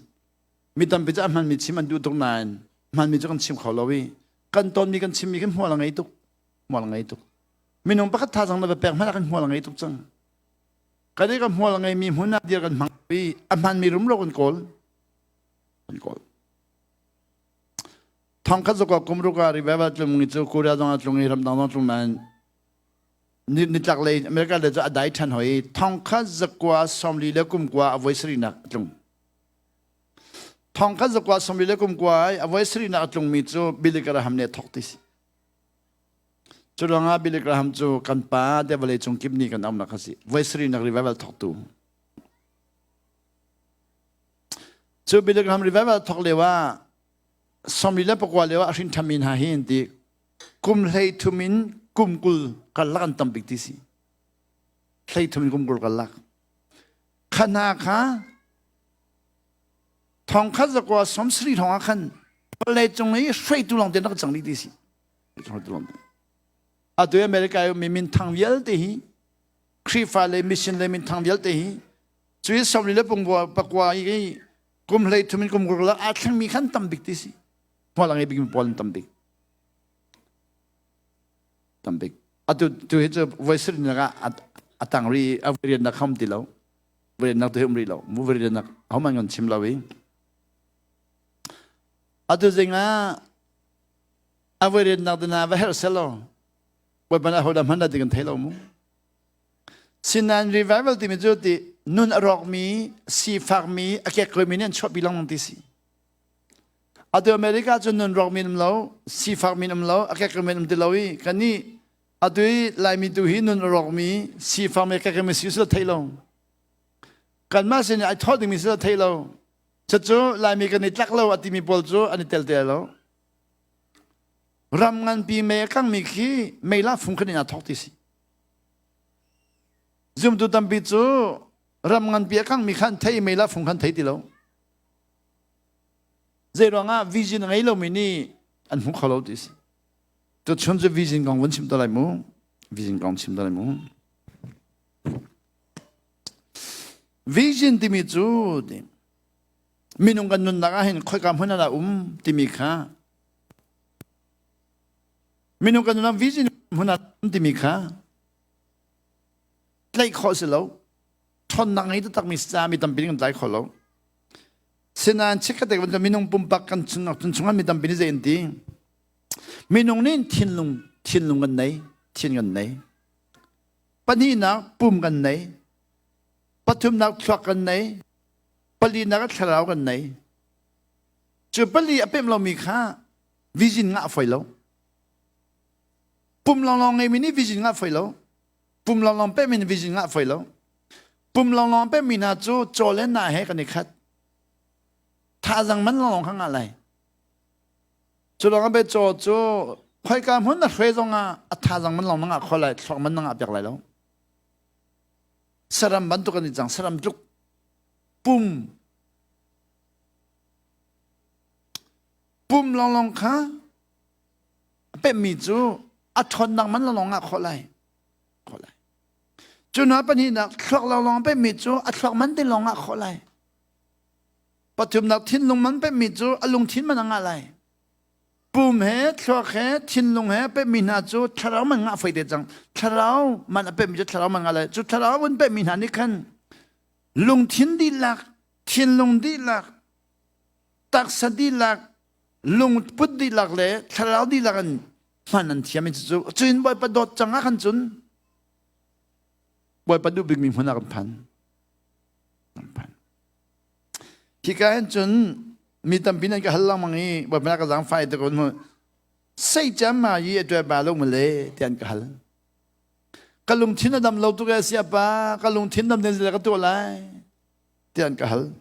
S2: Mi tampi cu a hmanmi chim an duh tuk nain hmanmi cu kan chim kho lo i kan tonmi kan chimmi kan hmual a ngei tuk. Hmual a ngei tuk. Minung pakhat thazaang na va pek hmanh ah kan hmual a ngei tuk cang. Kan i ka hmual a ngeimi hmun ah dir kan hmang i a hmanmi rumro kan kawl. Kan kawl. Thongkhat zakua kum ruk ah revival tlung i cu Korea zong ah tlung i ramdang zong tlung nain nitlak lei America lei cu a dai ṭhan hoi thongkhat zakua sawmli le kum kua a voi sarihnak a tlung. Thongkhat zakua sawmli le kum kua i a voi sarihnak a tlungmi cu Billy Graham nih a thawk ti si. Cu ruangah Billy Graham cu kan pa te vawlei cung kip nih kan aunak a si. Voi sarihnak revival thawktu. Cu Billy Graham revival thawk lio ah 44 lio ah a hrin ṭhanmi hna hi an ti kum 13 in kum 20 karlak an tam bik ti si. 13 in kum 20 karlak. Kha hna kha thongkhat zakua 70 thong ah khan vawlei cung i hruaitu lawng te rak cang dih ti si. Atu America i mi minthang vialte hi Khrihfa le mission le minthang vialte hi cui sawmli le pungkua pakua i kum hlei thum in kum ruk la aa thlengmi khan tam bik ti si. Hmual a ngei bik mi pawl an tam bik. Tam bik. Atu tu hi cu voi sarih nak ah a tang ri a voi rian nak hom ti lo. Voi rian nak tu hi um rih lo. Mu voi rian nak homan kan chim lo i. Atu zing ah a voi riannak dina va herh selaw Bawipa nih ahodah hman ti kan thei lo mu. Sinain revival timi cu ti nun a rawkmi, sifakmi, a kekkuaimi nih an chuahpi lengmang ti si. Atu America cu nun rawkmi um lo, sifakmi um lo, a kekkuaimi um ti lo i kannih atu i Laimi tu hi nun a rawkmi, sifakmi, a kekkuaimi si su thei lo. Kanmah sin ai thawh dingmi si thei lo. Cucu Laimi kan i tlak lo a timi pawl cu an i tel te lo. Ram nganpi mei a kangmi khi meila fung khan in aa thawk ti si. Zumtu tampi cu ram nganpi a kangmi khan thei meila fung khan thei ti lo. Zei ruangah vision a ngei lomi nih an hmu kho lo ti si. Tu chun cu vision kong vun chim te lai mu. Vision kong chim te lai mu. Vision timi cu minung kan nunnak ah hin khoika hmun ah dah um timi kha minung kan nunnak vision hmun ah um timi kha tlaih khawh si lo ṭhawnnak ngei taktakmi ca mi tampi kan tlai kho lo sinain chikkhat te kan minung pumpak kan chung chungah mi tampi nih zei an ti minung nih thinlung thinlung kan nei thin kan nei pahnihnak pum kan nei pathumnak thluak kan nei palinak ah thlarau kan nei cu pali a pem lomi kha vision ngah foi lo pum lawnglawng ngeimi nih vision ngah foi lo pum lawnglawng pehmi nih vision ngah foi lo pum lawnglawng pehmi hna cu caw le na he kan i khat thazang man lawnglawng kha ngah lai cu lawng be caw cu khoika hmun na hre zong ah a thazang man lawng na ngah kho lai thluak man na ngah piak lai lo saram bantuk an i cang saram tluk pum pum lawnglawng kha a pemmi cu a ṭhawnnak man lawnglawng ah khawh lai khawh lai cu hna pahnihnak thluak lawnglawng pemmi cu a thluak man te lawng ah khawh lai pathumnak thinlung man pemmi cu a lungthin man a ngah lai pum he thluak he thinlung he pemmi hna cu thlarau man ngah fei te cang thlarau man a pemmi cu thlarau man ngah lai cu thlarau man pemmi hna nih khan lungthin dihlak thinlung dihlak taksa dihlak lungput dihlak le thlarau dihlak in hman an thiam i cucu cuin Bawipa dawt cang ah khan cun Bawipa duh bikmi hmun ah kan phan kan phan hika hin cun mi tampi nan ka hal lengmang i Bawipa ka zaangfah i te ko sei cam ma yi a tuai ba lo male ti an ka hal Ka lungthin a dam lo tuk e siapa, ka lungthin dam den zile ka tuah lai tiah an ka hal.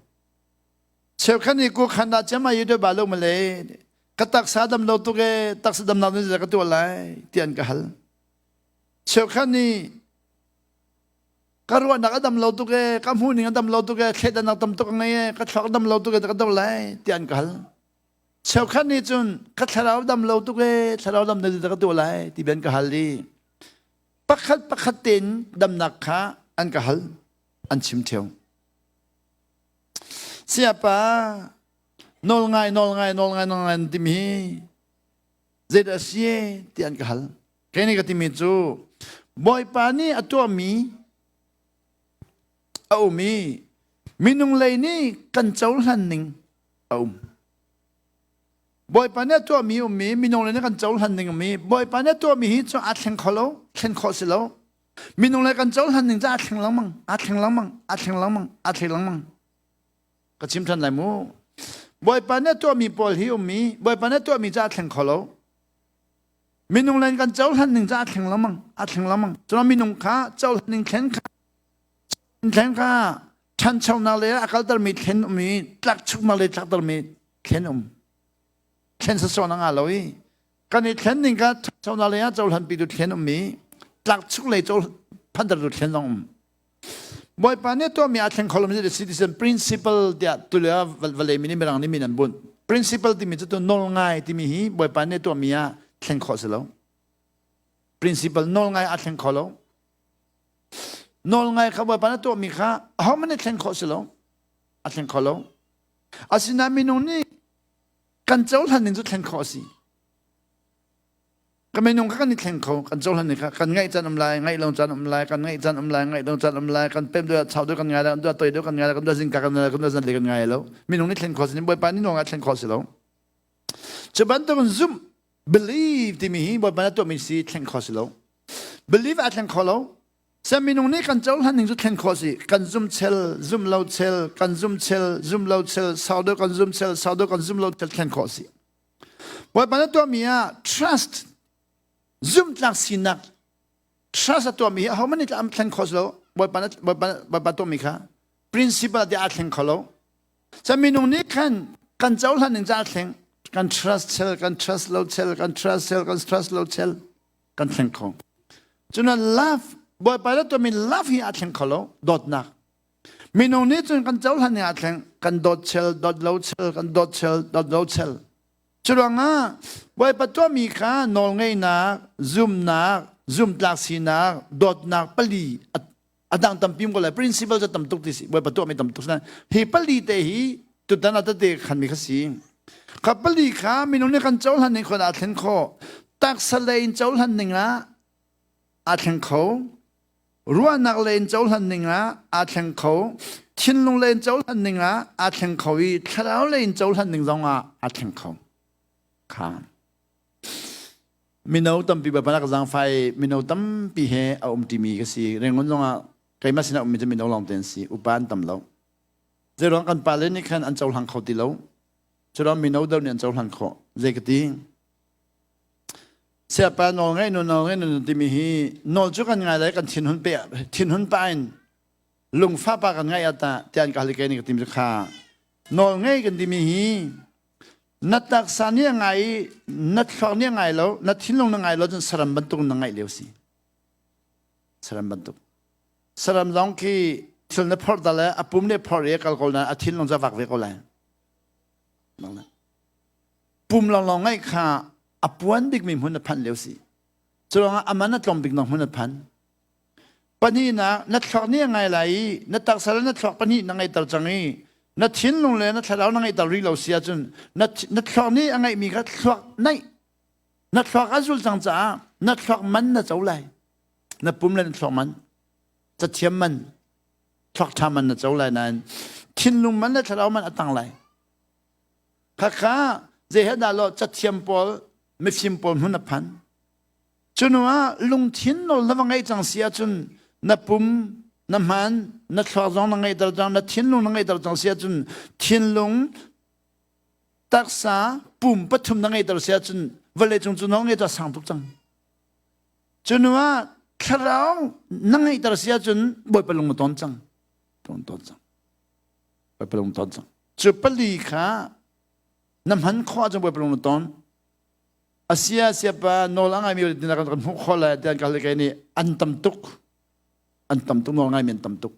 S2: Cheukhat nih ku khan dah cem ai ba lo male ka taksa dam lo tuk e taksa dam nak zile ka tuah lai tiah an ka hal. Cheukhat nih ka ruahnak a dam lo tuk e ka hmuhning a dam lo tuk e thleidannak tam tuk a ngei e ka thluak dam lo tuk e ka do lai tiah an ka hal. Cheukhat nih cun ka thlarau dam lo tuk e thlarau dam na ka tuah lai ti ben ka hal i pakhat pakhat tein damnak kha an ka hal an chim theo. Sayapa Nawl ngai nawl ngai nawl ngai nawl ngai timi hi zeidah a si ti an ka hal. Kei nih ka timi cu Bawipa nih a tuahmi a um i minung lei nih kan cohlan ning a um. Bawipa nih a tuahmi um i minung lei nih kan cohlan ning um i Bawipa nih a tuahmi hi cu aa thleng kho lo, thlen khawh si lo. Minung lei kan cohlan ning cu aa thleng lengmang, aa thleng lengmang, aa thleng lengmang, aa thleng lengmang. Ka chim ṭhan lai mu. Bawipa nih a tuahmi pawl hi um i Bawipa nih a tuahmi cu aa thleng kho lo. Minung len kan cohlan ning cu aa thleng lengmang, aa thleng lengmang. Cun minung kha cohlan ning thlen kha thlen kha ṭhanchonak le a kaltermi thlen um i tlakchuknak le tlaktermi thlen um. Thlen sasawh na ngah lo i kan i thlen ning kha ṭhanchonak le ah cohlanpi tu thlen um i tlakchuk lei phantertu thlen zong um. Bawipa nih tuahmi aa thleng kho lomi citizen principle tiah tulio vawlei mi nih mirang nih min an bunh. Principle timi cu tu nawlngai timi hi Bawipa nih tuahmi ah thleng khawh si lo. Principle nawlngai aa thleng kho lo. Nawlngai kha Bawipa nih tuahmi kha ahohmanh nih thleng khawh si lo. A thleng kho lo. Asinain minung nih kan cohlan ning cu thleng khawh a si. Ka minung kha kan i thleng kho, kan cohlan ni kha kan ngaih caan um lai, ngaih lo caan um lai, kan ngaih caan um lai, ngaih lo caan um lai, kan pem deuh chau deuh kan ngai lai, kan duah toi deuh kan ngai lai, kan duah zingka kan ngai lai, kan duah zanlei kan ngai lo. Minung nih thlen khawh si, Bawipa nih nawl thlen khawh si lo. Cu bantukin zumh, believe timi hi Bawipa nih tuahmi si thlen khawh si lo. Believe a thleng kho lo. Sem minung nih kan cohlan ning cu thlen khawh si. Kan zum chel, zum lo chel, kan zum chel, zum lo chel, sau deuh kan zum chel, sau deuh kan zum lo chel thlen khawh si. Bawipa na tuahmi ah trust zumhtlak sinak trust a tuahmi hi ahohmanh nih an thleng kho lo Bawipa na Bawipa Bawipa tuahmi kha principle ti aa thleng kho lo Ca minung nih khan kan cohlan ning ca thleng kan trust chel kan trust lo chel kan trust chel kan trust lo chel kan thleng kho cun love Bawipa na tuahmi love hi aa thleng kho lo dawtnak Minung nih cun kan cohlan ning aa thleng. Kan dawt chel, dawt lo chel, kan dawt chel, dawt lo chel. Curuangah Bawipa tuahmi kha nawlngeihnak, zumnak, zumtlak sinak, dawtnak pali a dang tampi ko lai. Principle cu tam tuk ti si. Bawipa tuahmi tam tuk si. Hi pali te hi tutan ah tete khanmi kha si. Kha pali kha minung nih kan cohlan ning khon aa thlen khawh. Taksa lei in cohlan ning ah aa thleng kho. Ruahnak lei in cohlan ning ah aa thleng kho, thinlung lei in cohlan ning ah aa thleng kho i thlarau lei in cohlan ning zong ah aa thleng kho. Kha. Mino tampi bapanak zaangfai mino tampi he a um ṭimi ka si. Rengon zong ah keimah sinah ummi cu mino lawng te an si. Upa an tam lo. Zeiruang kan pale nih khan an cohlang kho ti lo. Curuang mino deuh nih an cohlan khawh. Zei ka ti? Siapa nawl ngaih nu nawl ngaih nu timi hi nawl cu kan ngai lai kan thinhun pe thinhun pa in lungfa pa kan ngaih ata tian ka halike ni ka tim kha nawl ngei kan timi hi na taksa nih a ngai i na thluak nih a ngai lo na thinlung na ngai lo cun saram bantuk na ngaih lio si saram bantuk saram zong khi thil na phorh da le a pum le phorh i kal ko na a thinlung ca vak ve ko lai Pum lawnglawng ngaih kha a puan bikmi hmun a phanh lio si. Curuangah a man a tlawm bik nak hmun a phan. Pahnihnak, na thluak nih a ngai lai i na taksa le na thluak pahnih na ngeihter cang i na thinlung le na thlarau na ngeihter rih lo si ahcun na, na thluak nih a ngeihmi kha thluak naih na thluak a zul cang caah na thluak man na co lai. Na pum le na thluak man, cathiam man, thluak ṭha man na co lai nain thinlung man le thlarau man a tang lai. Khakha zei he dah lo cathiam pawl mifim pawl hmun a phan. Cunu ah lungthin nawl na va ngeih cang si ahcun na pum na hman na thluak zong na ngeihter cang na thinlung na ngeihter cang si ahcun thinlung taksa pum pathum na ngeihter si ahcun vawlei cung cu nawl ngei cu a sang tuk cang. Cunu ah thlarau na ngeihter si ahcun Bawipa lung na ton cang. Ton ton cang. Bawipa lung ton cang. Cu pali kha na hman khawh ahcun Bawipa lung na ton. Asia siapa nawl a ngaimi tina kan kan hmuh khawh lai tian ka hal nih an tam tuk. An tam tuk nawl ngaimi an tam tuk.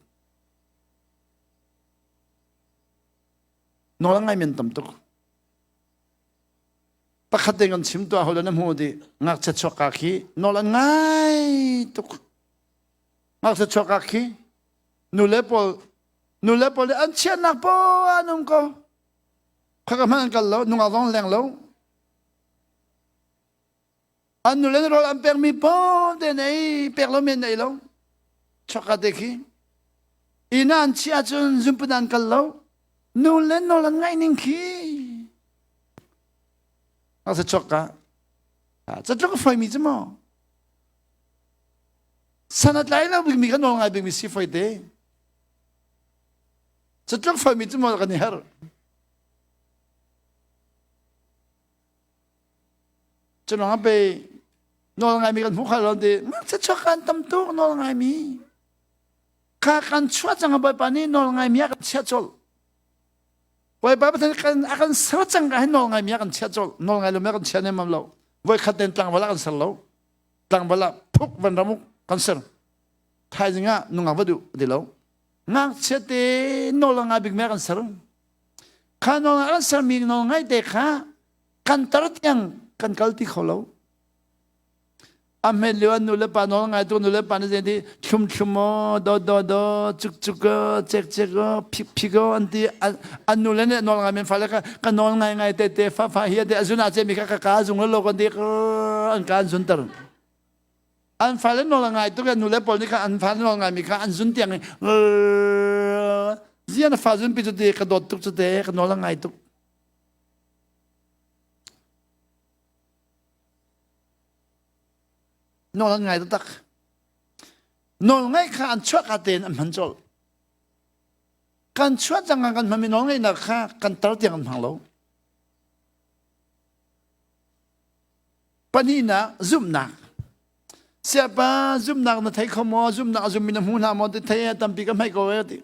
S2: Nawl a ngaimi an tam tuk. Pakhat te kan chim tuah ho na hmu di ngakchia chuak ka khi nawl an ngai tuk. Ngakchia chuak ka khi nu le pawl Nule pawl nih an chiahnak poah an um ko. Khaka hmanh an kal lo, nungak zong leng lo. An nu le rawl an pekmi pawl te na ei, pek lo men na ei lo. Chaka te khi. Inn ah an chiah ahcun zumpun an kal lo. Nu le nawl an ngaih ning khi. Asa chok ka. Catluk a faimi cu maw? San a tlai lo bikmi kan nawl ngai bikmi si foi te. Catluk faimi cu maw kan i herh. Culong ah pei nawl ngaimi kan hmuh kha lo ti ngakchia chuak kan tam tuk nawl ngaimi kha kan chuah cang Bawipa nih nawl ngaimi a kan chiah colh Bawipa Pathian kan a kan ser cang ka hin nawl ngaimi a kan chiah colh nawl ngai lomi a kan chia nemam lo voi khat ten tlangval a kan ser lo tlangval ah phuk van ramuk kan ser thaizing ah nungak va duh ti lo ngakchia te nawl ngai bik me a kan ser kha nawl a kan sermi nawl ngai te kha kan tar tiang kan kal ti kho lo a hmet lio an nu le pa nawl ngai tu nu le pa nih zei ti thlum thlum aw do do do cuk cuk aw cek cek aw phik phik aw an ti an nu le nih nawl ngai men fale ka ka nawl ngai ngai te te fa fa hi te azun a che mi kha ka ka zung lo kan ti an ka an zun ter an fale nawl ngai tu kan nu le pawl nih kha an fale nawl ngai mi kha an zun tiang zian fa zun pi cu te ka dawt tuk cu te ka nawl ngai tuk Nawl an ngai taktak. Nawl ngaih kha an chuah ka tein an hman colh. Kan chuah cang kan hmanmi nawl ngaihnak kha kan tar tiang an hmang lo. Pahnihnak zumhnak. Siapa zumhnak na thei kho maw? Zumhnak a zummi na hmu hna maw? Ti thei tampi ka hmai ko e ti.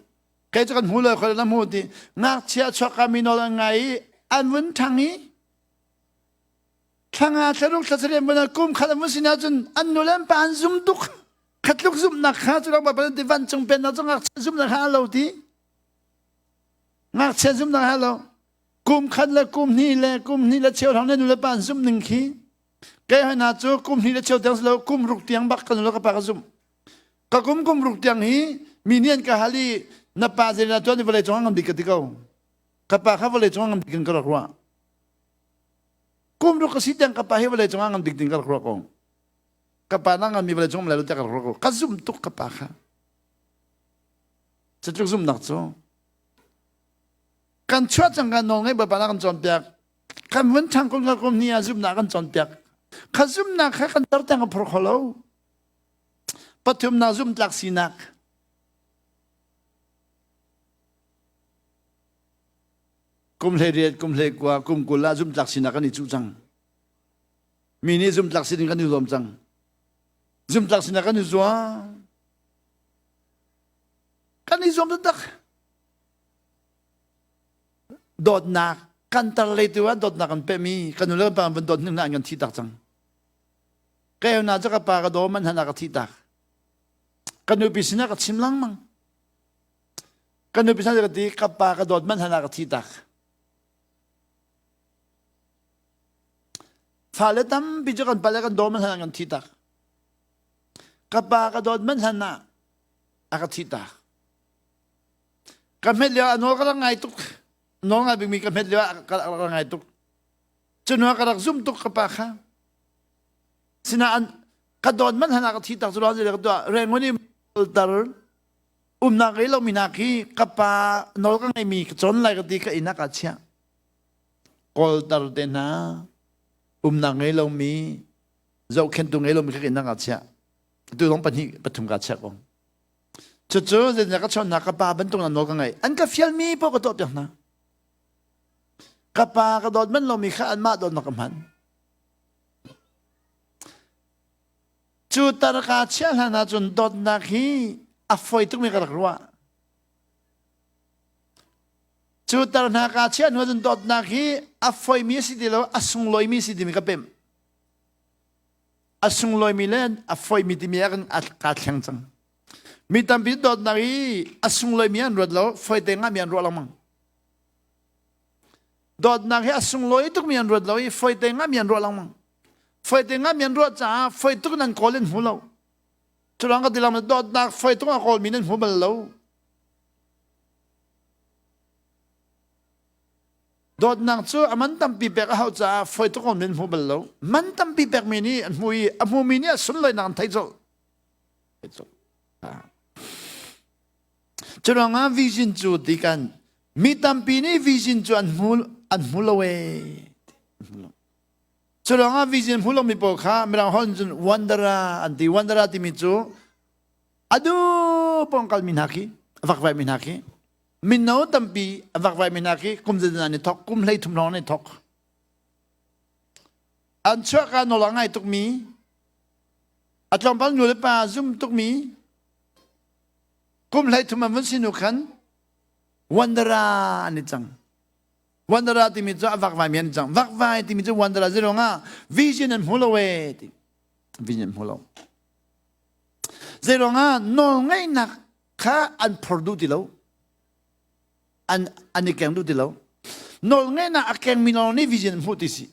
S2: Kei cu kan hmu lo khoi na hmu ti. Ngakchia chuak ka mi nawl an ngai i an vun ṭhang i thlanga thlaruk thlasarih an vun kum khat an vun sin ahcun an nu le an pa an zum tuk khatluk zumhnak kha cu lang pa ti vancung pennak cu ngakchia zumhnak kha a lo ti ngakchia zumhnak ha lo kum khat le kum hnih le kum hnih le cheu hrawng le nu le pa an zumh ning khi kei hoi hna cu kum hnih le cheu tiang si lo kum ruk tiang bak ka nu le ka pa ka zumh ka kum kum ruk tiang hi mi nih an ka hal i na pa zei na tuan i vawlei cung ah ngan bik ka ti ko ka pa kha vawlei cung ah ngan bik in ka rak ruah kum ruk ka si tiang ka pa hi vawlei cung ah ngan bik ding ka rak ruah ko ka pa na ngan mi vawlei cung um lai lo tiah ka rak ruah ko ka zum tuk ka pa kha cutluk zumhnak cu kan chuah cang kan nawl ngeih bawipa na kan cawnpiak kan vun ṭhang kun ka kum ni ah zumhnak kan cawnpiak kha zumhnak kha kan tar tiang ka phor kho lo Pathumnak zumhtlak sinak. Kum hlei riat, kum hlei kua, kum 20 ah zumhtlak sinak kan i cuh cang. Mi nih zumhtlak sining kan i zuam cang. Zumhtlak sinak kan i zuam. Kan i zuam taktak. Dawtnak kan tar lei tu ah dawtnak kan pehmi kan nu le kan pa van dawt hnu hna an kan thi tak cang. Ka na cu ka pa ka daw man han a ka thih tak. Ka nupi sinah ka chim lengmang. Ka nupi sinah ka ti ka pa ka dawt man han a ka thih tak. Fale tampi cu kan pale kan daw man han kan thih tak. Ka pa ka dawt man han ah a ka thih tak. Ka hmet lio ah nawl ka rak ngai tuk. Nawl ngai bikmi ka hmet lio ah ka rak ngai tuk. Cu hnu ah ka rak zum tuk ka pa kha. Sinain ka dawt man hana ka thi tak cu lo ka tuah Rangoon i tar umnak ngei lomi hna khi ka pa nawl ka ngeimi ka cawn lai ka ti ka inn ah ka chiah. Kawltar te hna umnak ngei lomi zohkhentu ngei lomi kha ka inn ah ka chiah. Tu zong pahnih pathum ka chiah ko. Cucu zeitindah ka chawn hna ka pa bantuk na nawl ka ngeih. An ka fialmi paoh ka tuah piak hna. Ka pa ka dawt manh lomi kha anmah dawtnak ka hman. Cu tar ka chiah hlan ahcun dawtnak hi a fawi tukmi ka rak ruah. Cu tar hna ka chiah hnu ahcun dawtnak hi a fawimi a si ti lo, a sunglawimi a si timi ka pemh. A sunglawimi le a fawimi timi ah kaa thleng cang. Mi tampi dawtnak hi a sunglawimi an ruat lo, fawite ngahmi an ruah lengmang. Dawtnak hi a sunglawi tukmi an ruat lo i foite ngami an ruah lengmang. Foite ngami an ruah caah foi tuk in an kawl in hmu lo. Curuang ka ti lang dawtnak foi tuk a kawlmi nan hmu bal lo.
S3: Dawtnak cu a man tampi pek a hauh caah fawi tuk in hmu bal lo. Man tampi pekmi nih an hmu i a hmumi nih a sunlawinak an theih colh. Cu ruangah vision cu ti kan mi tampi nih vision cu an hmu an hmu lo ee. Cu ruangah vision hmu lomi pawl kha mirang holh cun wanderer an ti. Wanderer timi cu a duh pong kalmi hna khi, a vakvaimi hna khi, mino tampi a vakvaimi hna khi kum zeizat an i thok, kum 13 lawng an i thok. An chuahka nawl a ngai tukmi, a tlawmpal nu le pa zum tukmi, kum 13 an vun si hnu khan wanderer an i cang. Wanderer timi cu a vakvaimi an cang. Vakvai timi cu wanderer zirong ah vision an hmu lo ee ti. Vision an hmu lo. Zeiruang ah nawlngeihnak kha an phor duh ti lo. An an i keng duh ti lo. Nawlngeihnak a kengmi lawng nih vision an hmuh ti si.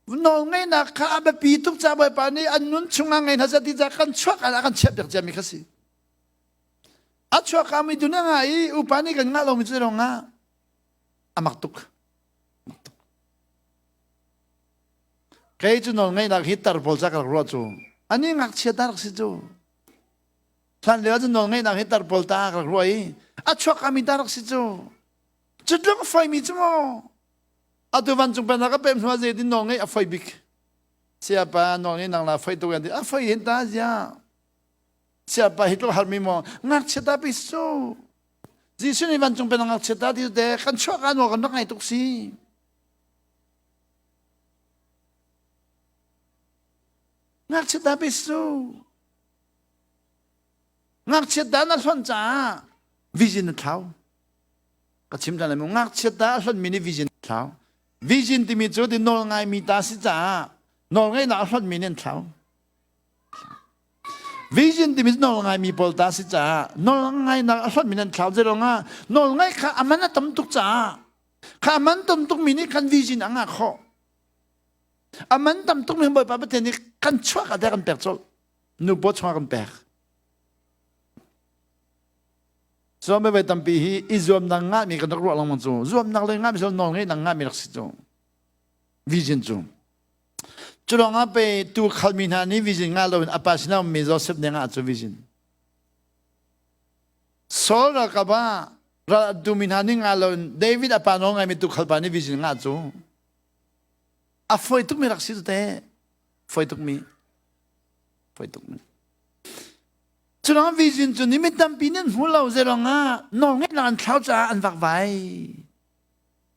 S3: Nawlngeihnak kha a biapi tuk ca Bawipa nih an nun chungah ngei hna seh ti ca kan chuak ah kan chiah piak ciami kha si. A chuak mi tu na ngah i upa nih kan ngah lomi cu zong ah a mak tuk. Mak tuk. Kei cu nawl ngeihnak hi tar pawl ca ka rak ruah cu. Ani ngakchia ta rak si cu. Hlan lio ahcun nawl ngeihnak hi tar pawl ta ka rak ruah i a chuak mi ta rak si cu. Cu tluk a faimi cu maw? Atu vancung pennak a pem hnu ah zeitin nawl ngeih a foi bik. Siapa nawl ngeih nang la foi tuk yan ti a foi hin ta zia. Siapa hi tluk harmi maw ngakchia ta pi su. Jesuh nih vancung pennak ngakchia ta ti te kan chuak ah nawl kan rak ngai tuk si. Ngakchia ta pi su. Ngakchia ta na hlonh caah vision a thlau. Ka chim ṭhan lai mu. Ngakchia ta a hlonhmi nih vision a thlau. Vision timi cu ti nawl ngaimi ta si caah nawl ngeihnak a hlonhmi nih an thlau. Vision timi cu nawl ngaimi pawl ta si caah nawl ngainak a hlonhmi nih an thlau. Zeiruang ah nawl ngaih kha a man a tam tuk caah kha a man tam tukmi nih khan vision a ngah khawh. A man tam tukmi Bawipa Pathian nih kan chuak ah kan pek colh. Nu paw chungah kan pek. Zuam voi tampi hi i zuamnak ngahmi kan rak ruah lengmang cu zuamnak le ngahmi cu nawl ngeihnak ngahmi rak si cu vision cu cu lawngah pe tu khalmi hna nih vision ngah loin a pa sinah ummi Joseph nih ngah cu vision Saul ralkap ah ral a tumi hna nih ngah loin David a pa nawl ngaimi tu khalpa nih vision ngah cu a fawi tukmi rak si cu te fawi tukmi fawi tukmi Culawng vision cu ni mi tampi nih an hmu lo zeirong ah nawlngeihnak an thlau caah an vakvai.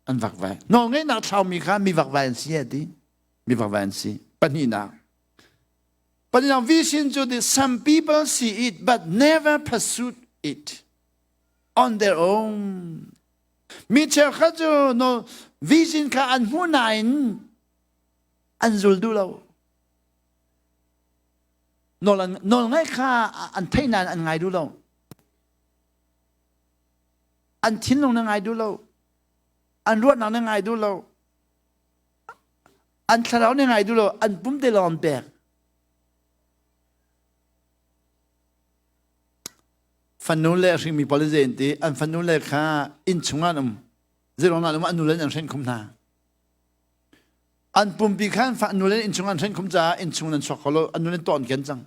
S3: An vakvai. Nawlngeihnak thlaumi kha mi vakvai an si a ti. Mi vakvai an si. Pahnihnak. Pahnihnak vision cu the some people see it but never pursued it on their own. Mi cheukhat cu no vision kha an hmu nain an zul duh lo. Nawl ngaih kha an theih nain an ngai duh lo. An thinlung na ngai duh lo. An ruahnak na ngai duh lo. An thlarau na ngai duh lo. An pum te lawng an pek. Fanu le hringmi pawl zei an ti an fanu le kha inn chungah an um. Zeiruang an um an nu le an hren khum hna. An pumpi khan nu le innchung an hren khum caah innchung nan chuak kho lo an nu le tawn ken cang.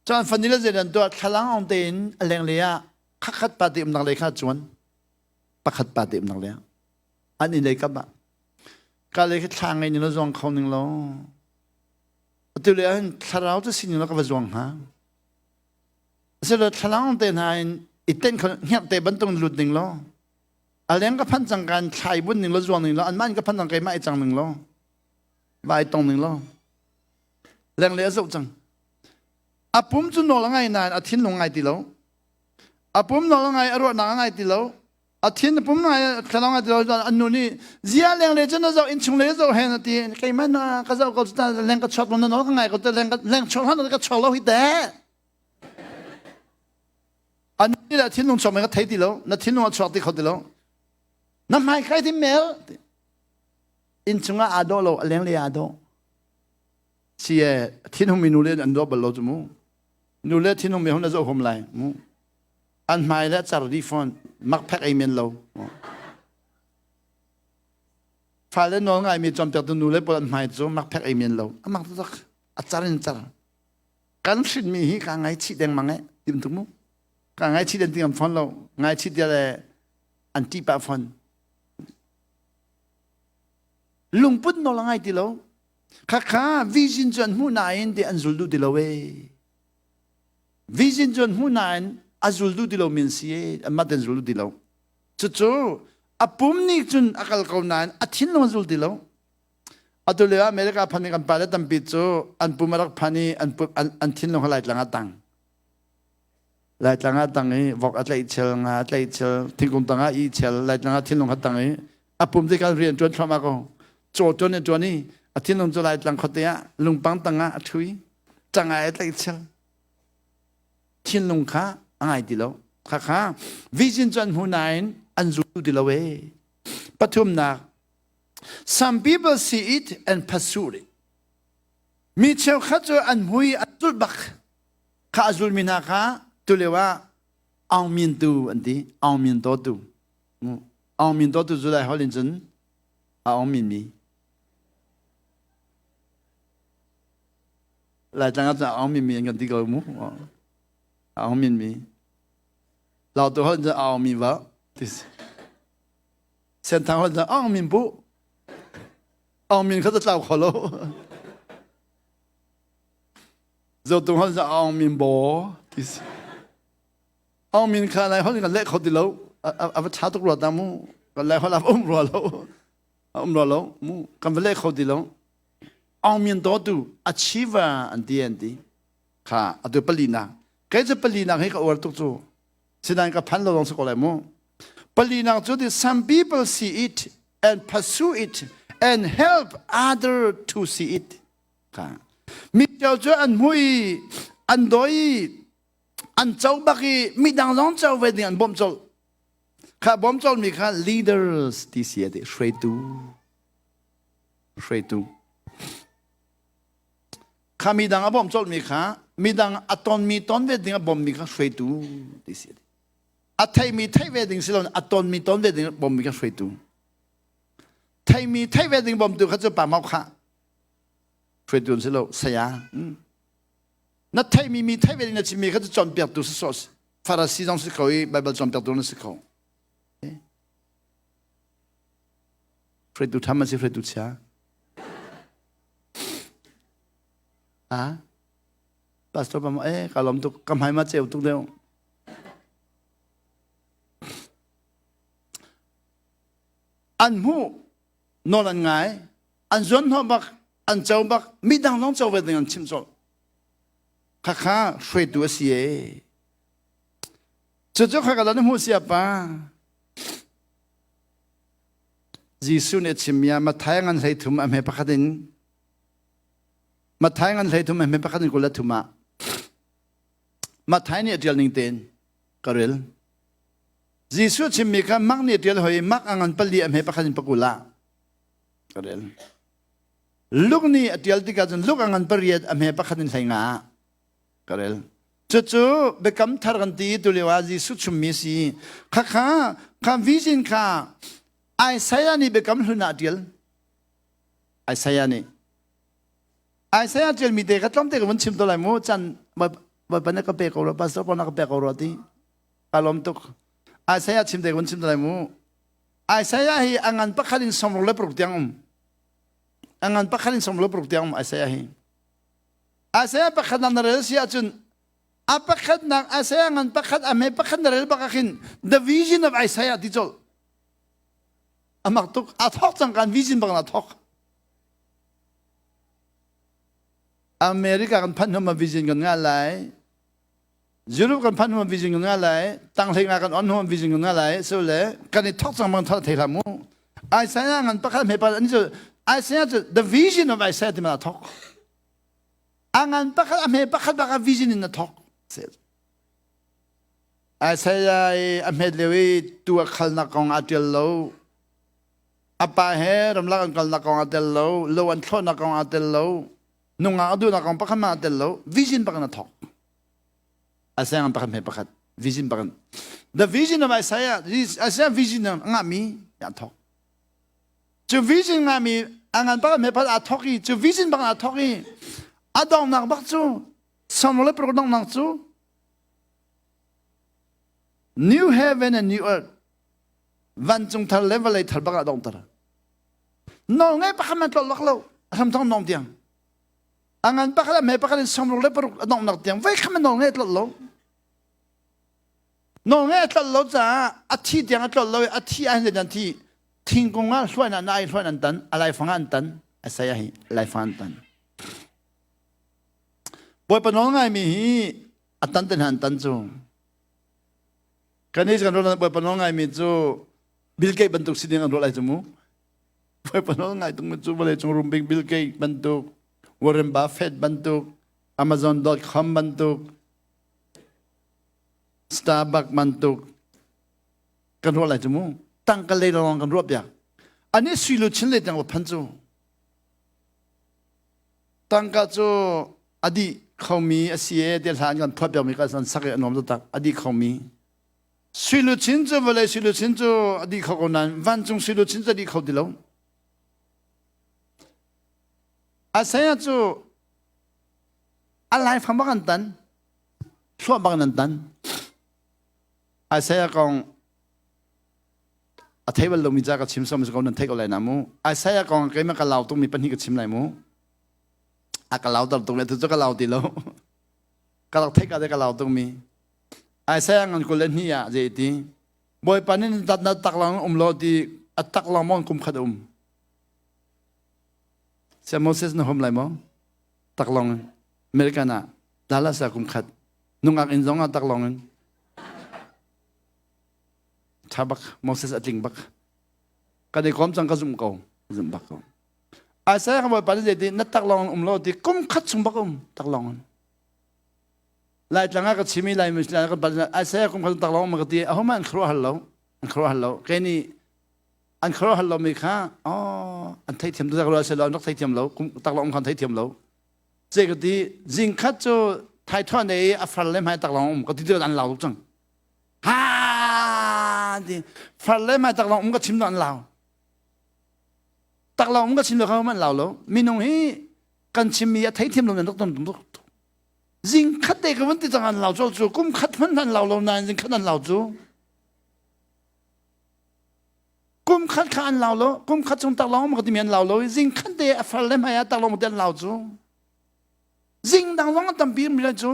S3: Cun an fani le zei an tuah thlalang ong tein a lenglei ah khatkhat pa te umnak lei kha cuan pakhat pa te umnak lei ah an inn lei kap ah ka lei khi thla ngei ning lo zuang kho ning lo atu le ahhin thlarau cu sining lo ka va zuang hnga asilo thlalang te hna in i ten kho hngerh te bantuk lut ning lo A leng ka phan cang kan thlai bun ning lo zuang ning lo anmah in ka phan cang keimah i cang ning lo va i tong ning lo leng le a zoh cang a pum cu nawl a ngai nain a thinlung ngai ti lo a pum nawl a ngai a ruahnak a ngai ti lo a thin a pum ngai thlalong ngai ti lo an nu nih zia leng le cun a zoh innchung le zoh hen a ti keimah na ka zoh ko cu leng ka chuak lo na nawl ka ngai ko te leng leng chuak hlan ka chuak lo hi te An nih le thinlung chuak ka thei ti lo na thinlung a chuak ti kho ti lo na hmai kai ti mel inn chungah aa dawh lo a lenglei aa dawh si e thinhung mi nu le an dawh bal lo cu mu nu le thinhung mi hon na zoh hom lai mu an hmai le car dih fawn mak phek ei men lo. Fale nawl ngaimi cawnpiaktu nu le pawl an hmai cu makphek ei men lo. Amak taktak. A car in car. Kan hrinmi hi kaa ngaichih dengmang eh tim tuk mu. Kaa ngaichih den ti ngam fawn lo. Ngaichih tia le an ṭih pah fawn. Lungput nawl a ngai ti lo. Khakha vision cu an hmuh nain ti an zul duh ti lo ee. Vision cu an hmuh nain a zul duh ti lo mi an si ee. Anmah ten zul duh ti lo. Cucu a pum nih cun a kal ko nain a thinlung a zul ti lo. Atu lio ah America phan i kan pale tampi cu an pum a rak phan i an, an, an thinlung kha Laitlang ah tang. Laitlang ah tang i vok a tlaih chel, nga a tlaih chel, thingkung tang ah i chel, Laitlang ah thinlung kha tang i a pum te kal rian ṭuan thluahmah ko. Caw ṭuan in ṭuan i a thinlung cu Laitlang khuate ah lungpang tang ah a ṭhu i cangai a tlaih chel. Thinlung kha a ngai ti lo. Khakha vision cu an hmu nain an zul ti lo ee. Pathumnak Some people see it and pursue it. Mi cheukhat cu an hmui an zulh bak. Kha a zulmi hna kha tulio ah Aung Min tu an ti. Aung Min to tu. Aung Min to tu cu lai holh in cun Aung Min mi. Laitlang ah cun Aung Min mi an kan ti ko mu. Aung Min mi. Lautu holh in cun Aung Min va. Senthang holh cun Aung Min bu. Aung Min kha cu tlau kho lo. Zotung holh cun Aung Min bo ti si. Aung Min kha lai holh in kan leh kho ti lo. A va ṭha tuk rua ta mu. Kan lai holh a um rua lo. A um rua lo mu. Kan va leh kho ti lo. Aung Min to tu achiever an ti an ti. Kha atu palinak. Kei cu palinak hi ka uar tuk cu. Sinain ka phan lo zong si ko lai mu. Palinak cu the some people see it and pursue it and help other to see it. Kha. Mi cio cu an hmu i an doi i an co bak i midang zong co ve ding an bawmh colh. Kha bawm colh mi kha leaders ti si a ti hruaitu. Hruaitu. Kha midang a bawmh colhmi kha midang a tonmi ton ve ding a bawmmi kha hruaitu ti si. A theimi theih ve ding si lo a tonmi ton ve ding bawmmi kha hruaitu. Theimi theih ve ding bawmtu kha cu pa mau kha hruaitu an si lo saya. Na theimi mi theih ve ding na chimmi kha cu cawnpiaktu si sawh Farasi zong si kho i Bible cawnpiaktu na si kho. Hruaitu tham an si hruaitu chia. Ah, pastor pa eh ka lawm tuk ka hmai ma ceu tuk deuh. An hmuh nawl an ngai, an zuan hnawh bak, an co bak, midang zong co ve ding an chim colh. Khakha hruaitu a si ee. Cucu khaka lan hmuh sia pa. Jesuh nih a chimmi ah Matthai ngan 13 a hme pakhat in Matthai ngan 13 a hme pakhat in 23 ah Matthai nih a ṭial ning tein ka rel. Jesuh chimmi kha Mark nih a ṭial hoi Mark a ngan pali a hme pakhat in pakul ah ka rel. Luke nih a ṭial tikah cun Luke a ngan pariat a hme pakhat in 15 ah ka rel. Cucu biakam thar kan ti tu lio ah Jesuh chimmi si. Khakha kha vision kha Isaiah nih biakam hlun ah a ṭial. Isaiah nih Isaiah ṭialmi te kha tlawmte ka vun chim to lai mu can Bawipa na ka pe ko rua pastor pa na ka pe ko rua ti ka lawm tuk Isaiah chim te ka vun chim to lai mu Isaiah hi a ngan pakhat in sawmruk le paruk tiang um a ngan pakhat in sawmruk le paruk tiang um Isaiah hi Isaiah pakhat na rel si ahcun a pakhatnak Isaiah ngan pakhat a hme pakhat na rel bak ah khin the vision of Isaiah ti colh a mak tuk a thok cang kan vision bak na thok America kan phanh hnu ma vision kan ngah lai Europe kan phanh hnu ma vision kan ngah lai tanghlei nga kan on hnu ma vision kan ngah lai so le kan i thok cang bang thok thei hlah mu Isaiah ngan pakhat hme pa an cu Isaiah cu the vision of Isaiah ti ma thok a ngan pakhat a hme pakhat bak a vision in a thok Isaiah i a hmet lio i tu a khalnak kong a ṭial lo a pa he ramlak an kalnak kong a tel lo lo an thlawhnak kong a tel lo nungak a duhnak kong pakhat ma a tel lo vision bak in a thok Isaiah ngan pakhat hme pakhat vision bak in the vision of Isaiah Isaiah vision a ngahmi a thok. Cu vision ngami a ngan bak me pal aa thok i cu vision bak aa thok i a donghnak bak cu sawmruk le paruk donghnak cu new heaven and new earth vancung thar le vawlei thar bak ah donghter. Nawl ngai pakhat man tlolh lak lo a hram thong nong tiang. A ngan pakhat a me pakhat in sawmruk le paruk a donghnak tiang voi khat man nawl ngai tlolh lo. Nawl ngai a tlolh lo caah a thi tiang a tlolh lo i a thi ah hin an thi thingkung ah hluan ah na ai hluan an tan a laifang ah an tan a saya hi laifang an tan. Bawipa nawl ngaimi hi a tan te hna an tan cu. Kan i kan ruah Bawipa nawl ngaimi cu Bill Gates bantuk si ding an ruah lai cu mu. Bawipa nawl ngai tung cu vawlei cung rum bik Bill Gates bantuk, Warren Buffett bantuk, Amazon.com bantuk, Starbucks bantuk kan ruah lai cu mu. Tangka lei lawng kan ruah piak. Ani sui lu chin le tiang phan cu. Tangka cu a dih khomi a si e ti hla an kan phuah piakmi kan sak i a nuam taktak a dih khomi. Sui luchin cu vawlei sui luchin cu a dih kho ko nain vancung sui luchin cu a dih kho ti lo. Isaiah cu a laifang bak an tan, thluah bak an tan. Isaiah kong a thei bal lomi ca ka chim som ko nan thei ko lai na mu. Isaiah kong keimah ka lau tukmi pahnih ka chim lai mu. A ka lau tar tuk le tu cu ka lau ti lo. Ka rak theih ka te ka lau tukmi. Isaiah ngan 22 ah zei ti Bawipa nih na na taklawng um lo ti a taklawng maw kum khat um. Sia Moses na hom lai maw? Taklawng in American ah Dallas ah kum khat nungak in zong ah taklawng in tha bak Moses a tling bak kan i kom cang ka zum ko zum bak ko Isaiah ka Bawipa nih zei ti na taklawng um lo ti kum khat chung bak um taklawng in Laitlang ah ka chim i Laimi kan pal Isaiah kum khat taklawng ma ka ti ahohmanh an khuaruah hal lo an khuaruah hal lo kei nih an khuaruah hal lomi kha oh an theithiam tu lo silo an rak theithiam lo kum taklawng khan theithiam lo ce ka ti zing khat cu thai thuan ei a far le hmai taklawng um ka ti an lau tuk cang ha ti far le hmai taklawng um ka chim an lau taklawng um ka chim lo kha man lau lo minung hi kan chimmi a theithiam lo nan rak tom tuk Zing khat te ka vun ti cang an lau col cu kum khat hmanh an lau lo nain zing khat an lau cu kum khat kha an lau lo kum khat chung taklawng ma ka timi an lau lo i zing khat te a far le hmai ah taklawng te an lau cu zing dang zong an tampi mi cu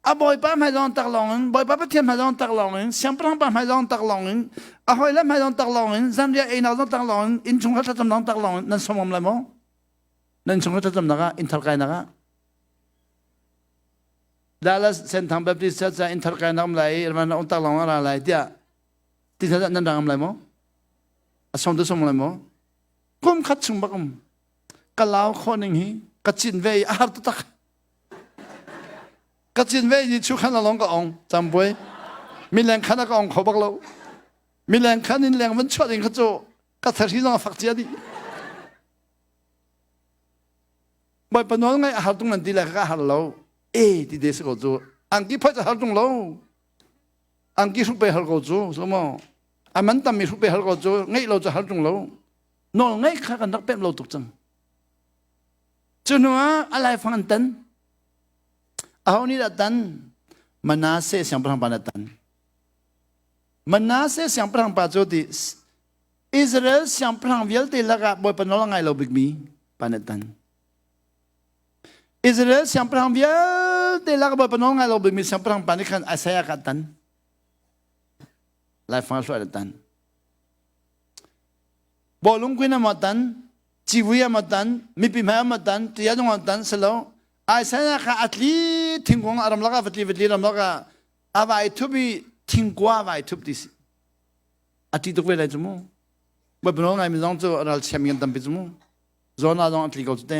S3: a bawipa hmai zong taklawng in bawipa pathian hmai zong taklawng in siangpahrang pa hmai zong taklawng in a hawile hmai zong taklawng in zanriah einak zong taklawng in innchungkhar thlacam zong taklawng in nan som ngam lai maw Nan chung thlacamnak ah innthar kainak ah Dallas Senthang Baptist Church ah innthar kainak um lai i van on tak lawng ra lai tiah ti hna nan rang lai maw? A som tu som lai maw? Kum khat chung bak um ka lau khawh ning hi ka cin ve i a har taktak ka cin ve i chu khan along ka ong cambuai mileng khan a ka ong kho bak lo mileng khan in leng van chuah ding kha cu ka thari zong a fak cia dih Bawipa nawl ngaih a har tung nan ti le ka har lo. E ti de si ko cu. Angki phoi ca har tung lo. Angki hruk pe har ko cu. So mo. A man tam mi hruk pe har ko cu. Ngeih lo cu har tung lo. Nawl ngaih kha kan rak pem lo tuk cang. Cu hnu ah a laifang an tan. Aho nih dah tan? Manasseh siangpahrang pa nih tan. Manasseh siangpahrang pa cu ti Israel siangpahrang vialte lakah Bawipa nawl a ngai lo bikmi pa nih tan. Israel siangpahrang vialte lakah Bawipa nawl ngai lo bikmi siangpahrang pa nih khan Isaiah kha tan. Laifang hluai tan. Bawlung kuin ama tan, civui ama tan, mipi hmai ama tan, tia dong tan selo. Isaiah kha atli thingkung aram laka vatli vatli ram laka avai thup i thingkua avai thup ti si. A ṭih tuk ve lai cu mu. Bawipa nawl ngaimi zong cu ral chiami kan tampi cu mu. Jonah zong a tli ko cu te.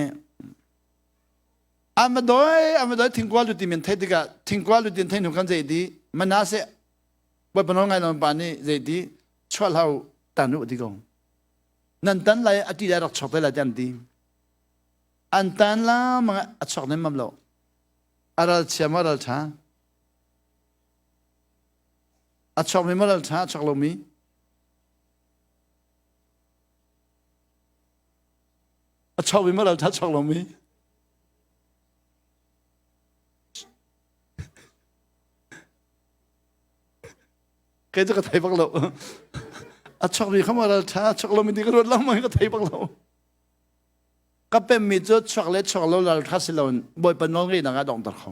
S3: An va doi, an va doi thingkua luti men theih tikah thingkua luti an theih hnu khan zei ti Manasseh Bawipa nawl ngai lo pa nih zei ti chuah hlau tan u ti ko. Nan tan lai a ti lai rak chuak te lai ti an ti. An tan la mang a chuak nem mam lo. A ral chia maw ral ṭha? A chuakmi maw ral ṭha a chuak lomi?
S2: A chuak mi ma ral tha chuak lo mi? Kei cu ka thei bak lo. A chuak mi kha ma ral tha chuak lo mi ti ka ruat lengmang ka thei bak lo. Ka pemmi cu chuak le chuak lo ral tha si loin Bawipa nawl ngeihnak ah dongter kho.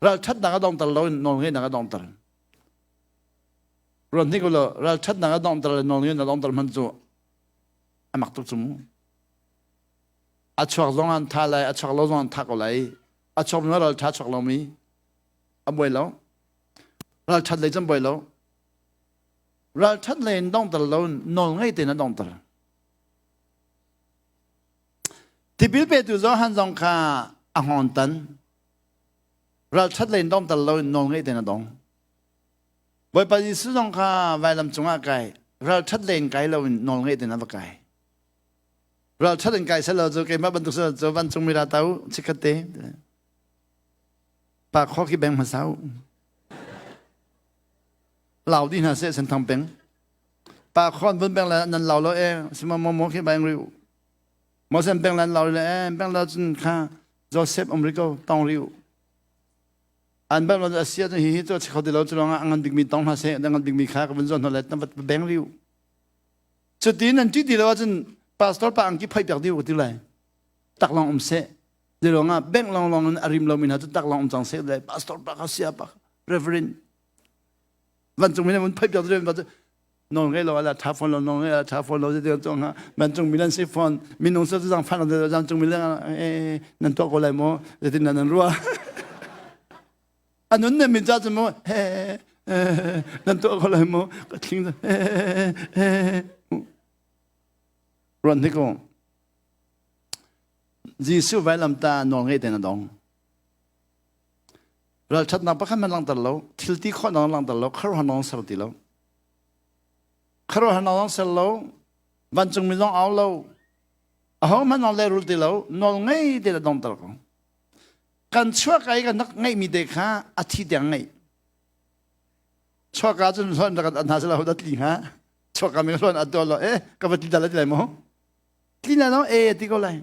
S2: Ral thatnak a dongter lo in nawl ngeihnak a dongter. Ruan hnik lo ral thatnak a dongter le nawl ngeihnak a dongter hman cu a mak tuk cu mu. A chuak zong an tha lai, a chuak lo zong an tha ko lai. A chuak mi ral tha chuak lo mi a buai lo. Ral that lei cun buai lo. Ral that lei in dongter lo nawl ngei tein a dongter. Tipil petu Johan zong kha a hngawng tan. Ralṭhat lei in dongter lo in nawl ngei tein a dong. Bawipa Jesuh zong kha vailam cungah kai, ralṭhat lei in kai lo in nawl ngei tein a va kai. Ralṭhat in kai selo cu keimah bantuk selo cu vancung mi ra ta u chikkhat te. Pa kho khi beng hmasa u. Lau di hna seh senthang peng. Pa khon vun beng le nan lau lo e sima mo mo khi bang riu. Mo sen beng lan lau le e beng la cun kha Joseph um ri ko tong riu. An beng lo asia cun hi hi cu chikho ti lo cu lawngah a ngan bikmi tong hna seh ngan bikmi kha ka vun zawn hna le tam beng riu. Cuti nan ti ti lo ahcun pastor pa angki phoi piak diu ka ti lai. Tak long um seh. Ti lawngah beng long long in a rim lo mi hna cu tak long um cang seh le pastor pa kha sia pa reverend vancung mi nan phoi piak deu nawl ngei lo ala tha phone lo nawl ngei ala tha phone lo ti to nga vancung mi nan si phone minung sa zang fan lo vancung mi le nan to ko lai mo ti nan nan rua anun ne min cha chu mo he nan to ko lai mo ka thling ruan ni ko Jesuh vailam ta nawl ngei te na dong Ralṭhatnak pakhat hmanh langhter lo, thil ti khawhnak langhter lo, khuaruahharnak zong ser ti lo. Khuaruahharnak zong ser lo, vancungmi zong au lo, ahohmanh zong lehrul ti lo, nawl ngei te le dongter ko. Kan chuahka i kan rak ngeihmi te kha a thi tiang ngeih. Chuahka cun hluan rak an hna sila ho dah tli hnga? Chuahka mi hluan a tuah lo, eh, ka va tli dah la ti lai maw? Tli lai lo, eh, ti ko lai.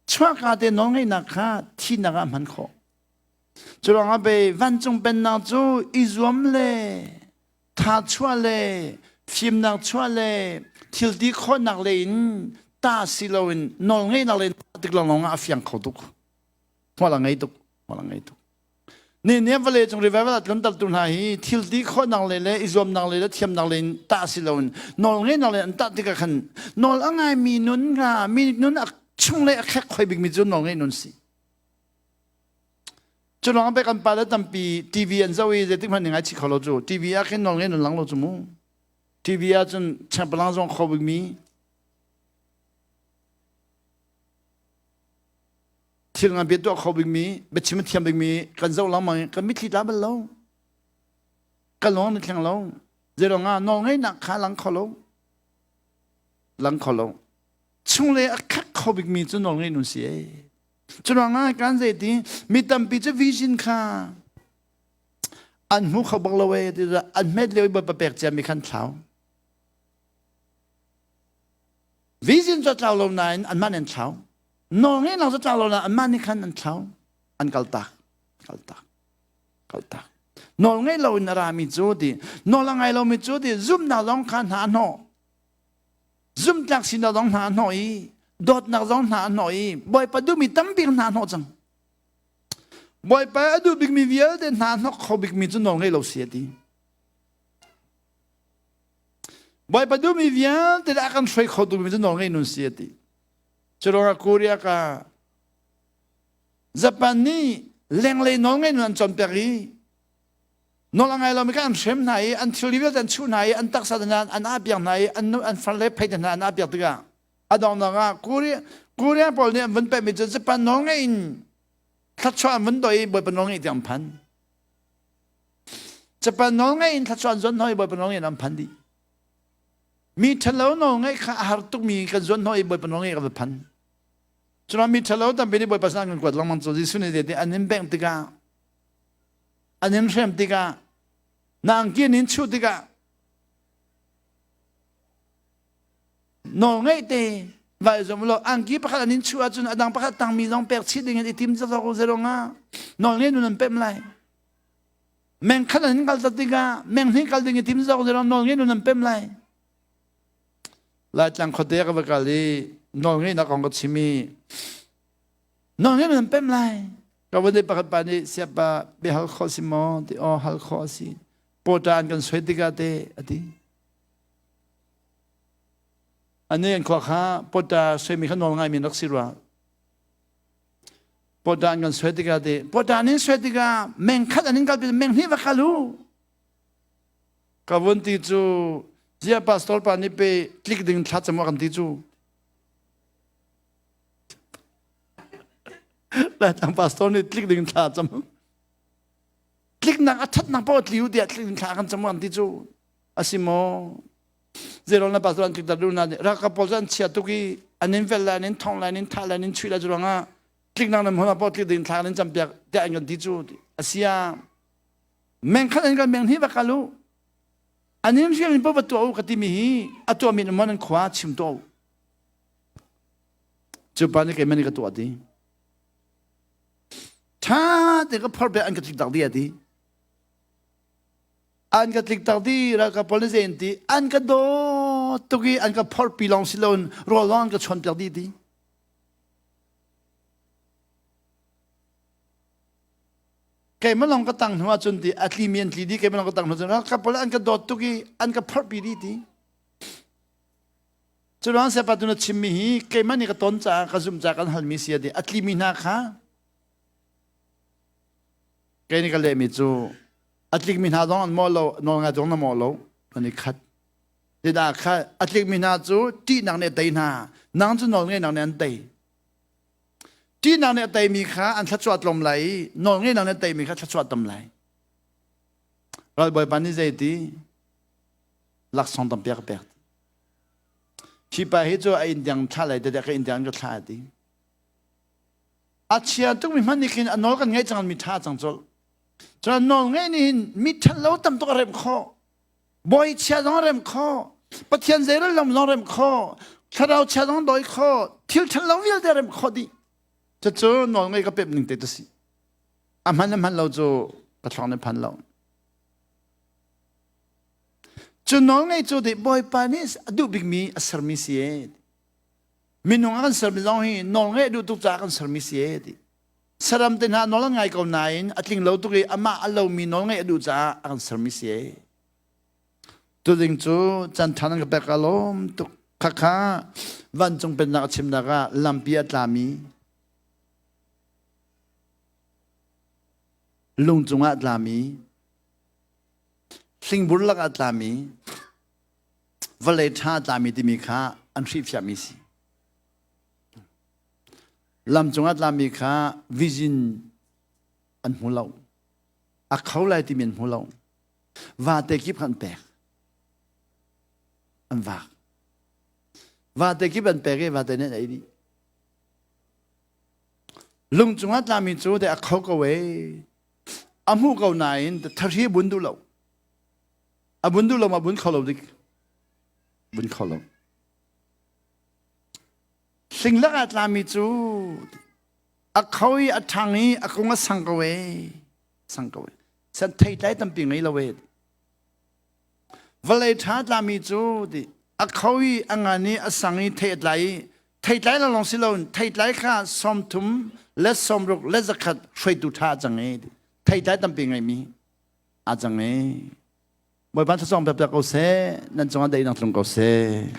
S2: Chuahka te nawl ngeihnak kha thinak ah hman khawh. Curuangah pei vancung pennak cu i zuam le tha chuah le fimnak chuah le thilti khawhnak le in ta si loin nawl ngeihnak le tik lawnglawng ah a fiang kho tuk. Hmual a ngei tuk. Hmual a ngei tuk. Ni ni vawlei cung revival a tluntertu hna hi thilti khawhnak le le i zuamnak le le thiamnak le in tah si loin nawl ngeihnak le an tah tikah khan nawl a ngaimi nun nga mi nun a chung le a khek khoi bikmi cu nawl ngeih nun si. Cu lawng pek an pale tampi TV an zoh i zeitik hmanh ngai chih kho lo cu TV ah khin nawl ngei nun lang lo cu mu TV ah cun changpalang zong kho bikmi thil ngan bia tuah kho bikmi biachim a thiam bikmi kan zoh lengmang i kan mitthli tla bal lo kan lawng na thleng lo zeiruang ah nawl ngeihnak kha lang kho lo lang kho lo chunglei a khat kho bikmi cu nawl ngei nun si ee Curuangah kan zei ti mi tampi cu vision kha an hmu kho bak lo ee ti an hmet lio i Bawipa pek ciami khan thlau. Vision cu tlau lo nain anmah nih an thlau. Nawl ngeihnak cu tlau lo nain anmah nih khan an thlau. An kaltak. Kaltak. Kaltak. Nawl ngei lo in a rami cu ti nawl a ngai lomi cu ti zumhnak zong kha hna a hnawh. Zumhtlak sinak zong hna a hnawh i dawtnak zong hna a hnawh i Bawipa duhmi tampi hna a hnawh cang. Bawipa a duh bikmi vialte hna a hnawk kho bikmi cu nawl ngei lo si a ti. Bawipa duhmi vialte le a kan hruai kho tukmi cu nawl ngei nun si a ti. Cu Korea ka Japan nih lenglei nawl ngei nun an cawnpiak i Nawl a ngai lomi kha an hrem hna i an thilri vialte an chuh hna i an taksa hna an ahpiak hna i an an far le phei hna an ahpiak tikah a donghnak ah Korea Korea pawl nih an vun pehmi cu Japan nawl ngei in thluachuah an vun doi i Bawipa nawl ngei tiang an phan. Japan nawl ngei in thluachuah an zuan hnawh i Bawipa nawl ngei in an phan dih. Mi ṭhalo nawl ngeih kha a har tukmi kan zuan hnawh i Bawipa nawl ngei kan va phan. Cuna mi ṭhalo tampi nih Bawipa sinah an kan kuat lengmang cu Jesuh nih an in bengh tikah an in hrem tikah na angki an in chuh tikah nawl ngeih te.
S3: Vai zuam lo angki pakhat an in chuh ahcun a dang pakhat tangmi zong pek chih ding in i tim zawk zerong ah nawl ngei nun an pem lai. Meng khat an in kal tikah meng hnih kal ding i tim zawk zerong nawl ngei nun an pem lai. Laitlang khuate ka va kal i nawl ngeihnak kong ka chim i nawl ngei nun an pem lai. Ka van pakhat pa nih siapa biahal khawh si maw ti aw hal khawh a si. Pawta an kan soi tikah te a ti. Ani an khua kha pawta soimi kha nawl ngaimi an rak si rua. Pawta an kan soi tikah ti pawta an in soi tikah meng khat an in kalpi meng hnih va kal u. Ka vun ti cu zia pastor pa nih pe tlik ding thla cam kan ti cu. Laitlang pastor nih tlik ding thla cam. Tliknak a thatnak paoh tli u tiah tlik ding thla kan cam kan ti cu. Asi maw? Zeirol na pastor an tlikter duh na ralkap pawl cu an chia tuk i an in vel lai an in thong lai an in thah lai an in chuih lai cu ruangah tliknak nan hmun ah paoh tlik ding thla an in campiak tiah an kan ti cu asia meng khat an kan meng hnih va kal u an in rial in paoh va tuah u ka timi hi a tuah mi mon an khua chim tuah u cu pa nih keimah nih ka tuah ti tha te ka phor pe an ka tlik tak di a ti An ka tliktak dih ralkap pawl nih zei an ti an ka dawt tuk i an ka phorhpi lawng si loin rawl lawng an ka chuanpiak dih ti. Keimah lawng ka tang hnu ahcun ti a tlimi an tli dih keimah lawng ka tang hnu cun ralkap pawl an ka dawt tuk i an ka phorhpi dih ti. Cu ruang sepa tu na chimmi hi keimah nih ka ton caah ka zumh caah kan halmi si a ti a tlimi hna kha kei nih ka lehmi cu a tlikmi hna zong an mawh lo nawlngai zong na mawh lo an i khat tidah kha a tlikmi hna cu ṭihnak nih a tei hna nang cu nawlngeihnak nih an tei ṭihnak nih a teimi kha an thluachuah tlawm lai i nawlngeihnak nih a teimi kha thluachuah tam lai ralbawipa nih zei ti laksawng tampi a ka pek hi pa hi cu a inn tiang thlah lai tiah ka inn tiang ka thlah ti a chia tukmi hmanh nih khin a nawl kan ngaih cang mi ṭha cang colh Cun nawl ngeih nih hin mi ṭhalo tam tuk a remh khawh. Bawi chia zong a remh khawh. Pathian zeirel lam zong a remh khawh. Thlarau chia zong dawi khawh. Thil ṭhalo vialte a remh khawh dih. Cucu nawl ngei ka pep ning te tu si. A hman a hman lo cu ka thluak nih phan lo. Cu nawl ngei cu dih Bawipa nih a duh bikmi a sermi si e. Minung a kan sermi zong hi nawl ngeih duh tuk caah kan sermi si e ti. Saram te hna nawl an ngai ko nain a tling lo tuk i amah a lomi nawl ngeih a duh caah a kan sermi si e. Tuding cu chan ṭhan an ka pek ka lawm tuk. Khakha vancung pennak a chimnak ah lampi a tlami lung cungah a tlami hlingbur lakah a tlami vawlei ṭha a tlami timi kha an hrihfiahmi si. Lam cungah tlami kha vision an hmu lo. A kho lai timi an hmu lo. Vate kip kha an pek. An vak. Vate kip an pek i vate nih an ei dih. Lung cungah tlami cu de a kho ko e. A hmu ko nain thahri bun duh lo. A bun duh lo ma bun kho lo dik. Bun kho lo. Hlinglak ah tlami cu a kho i a ṭhang i a kung a sang ko e sang ko e san theitlai tampi ngei lo e vawlei ṭha tlami cu ti a kho i a ngan i a sang i thei a tlai i theitlai lawng si loin theitlai kha 30 le 60 le 100 hruaitu ṭha a cang e theitlai tampi ngeimi a cang e Bawipa thlacawng pek ko seh nan cungah daihnak tlung ko seh.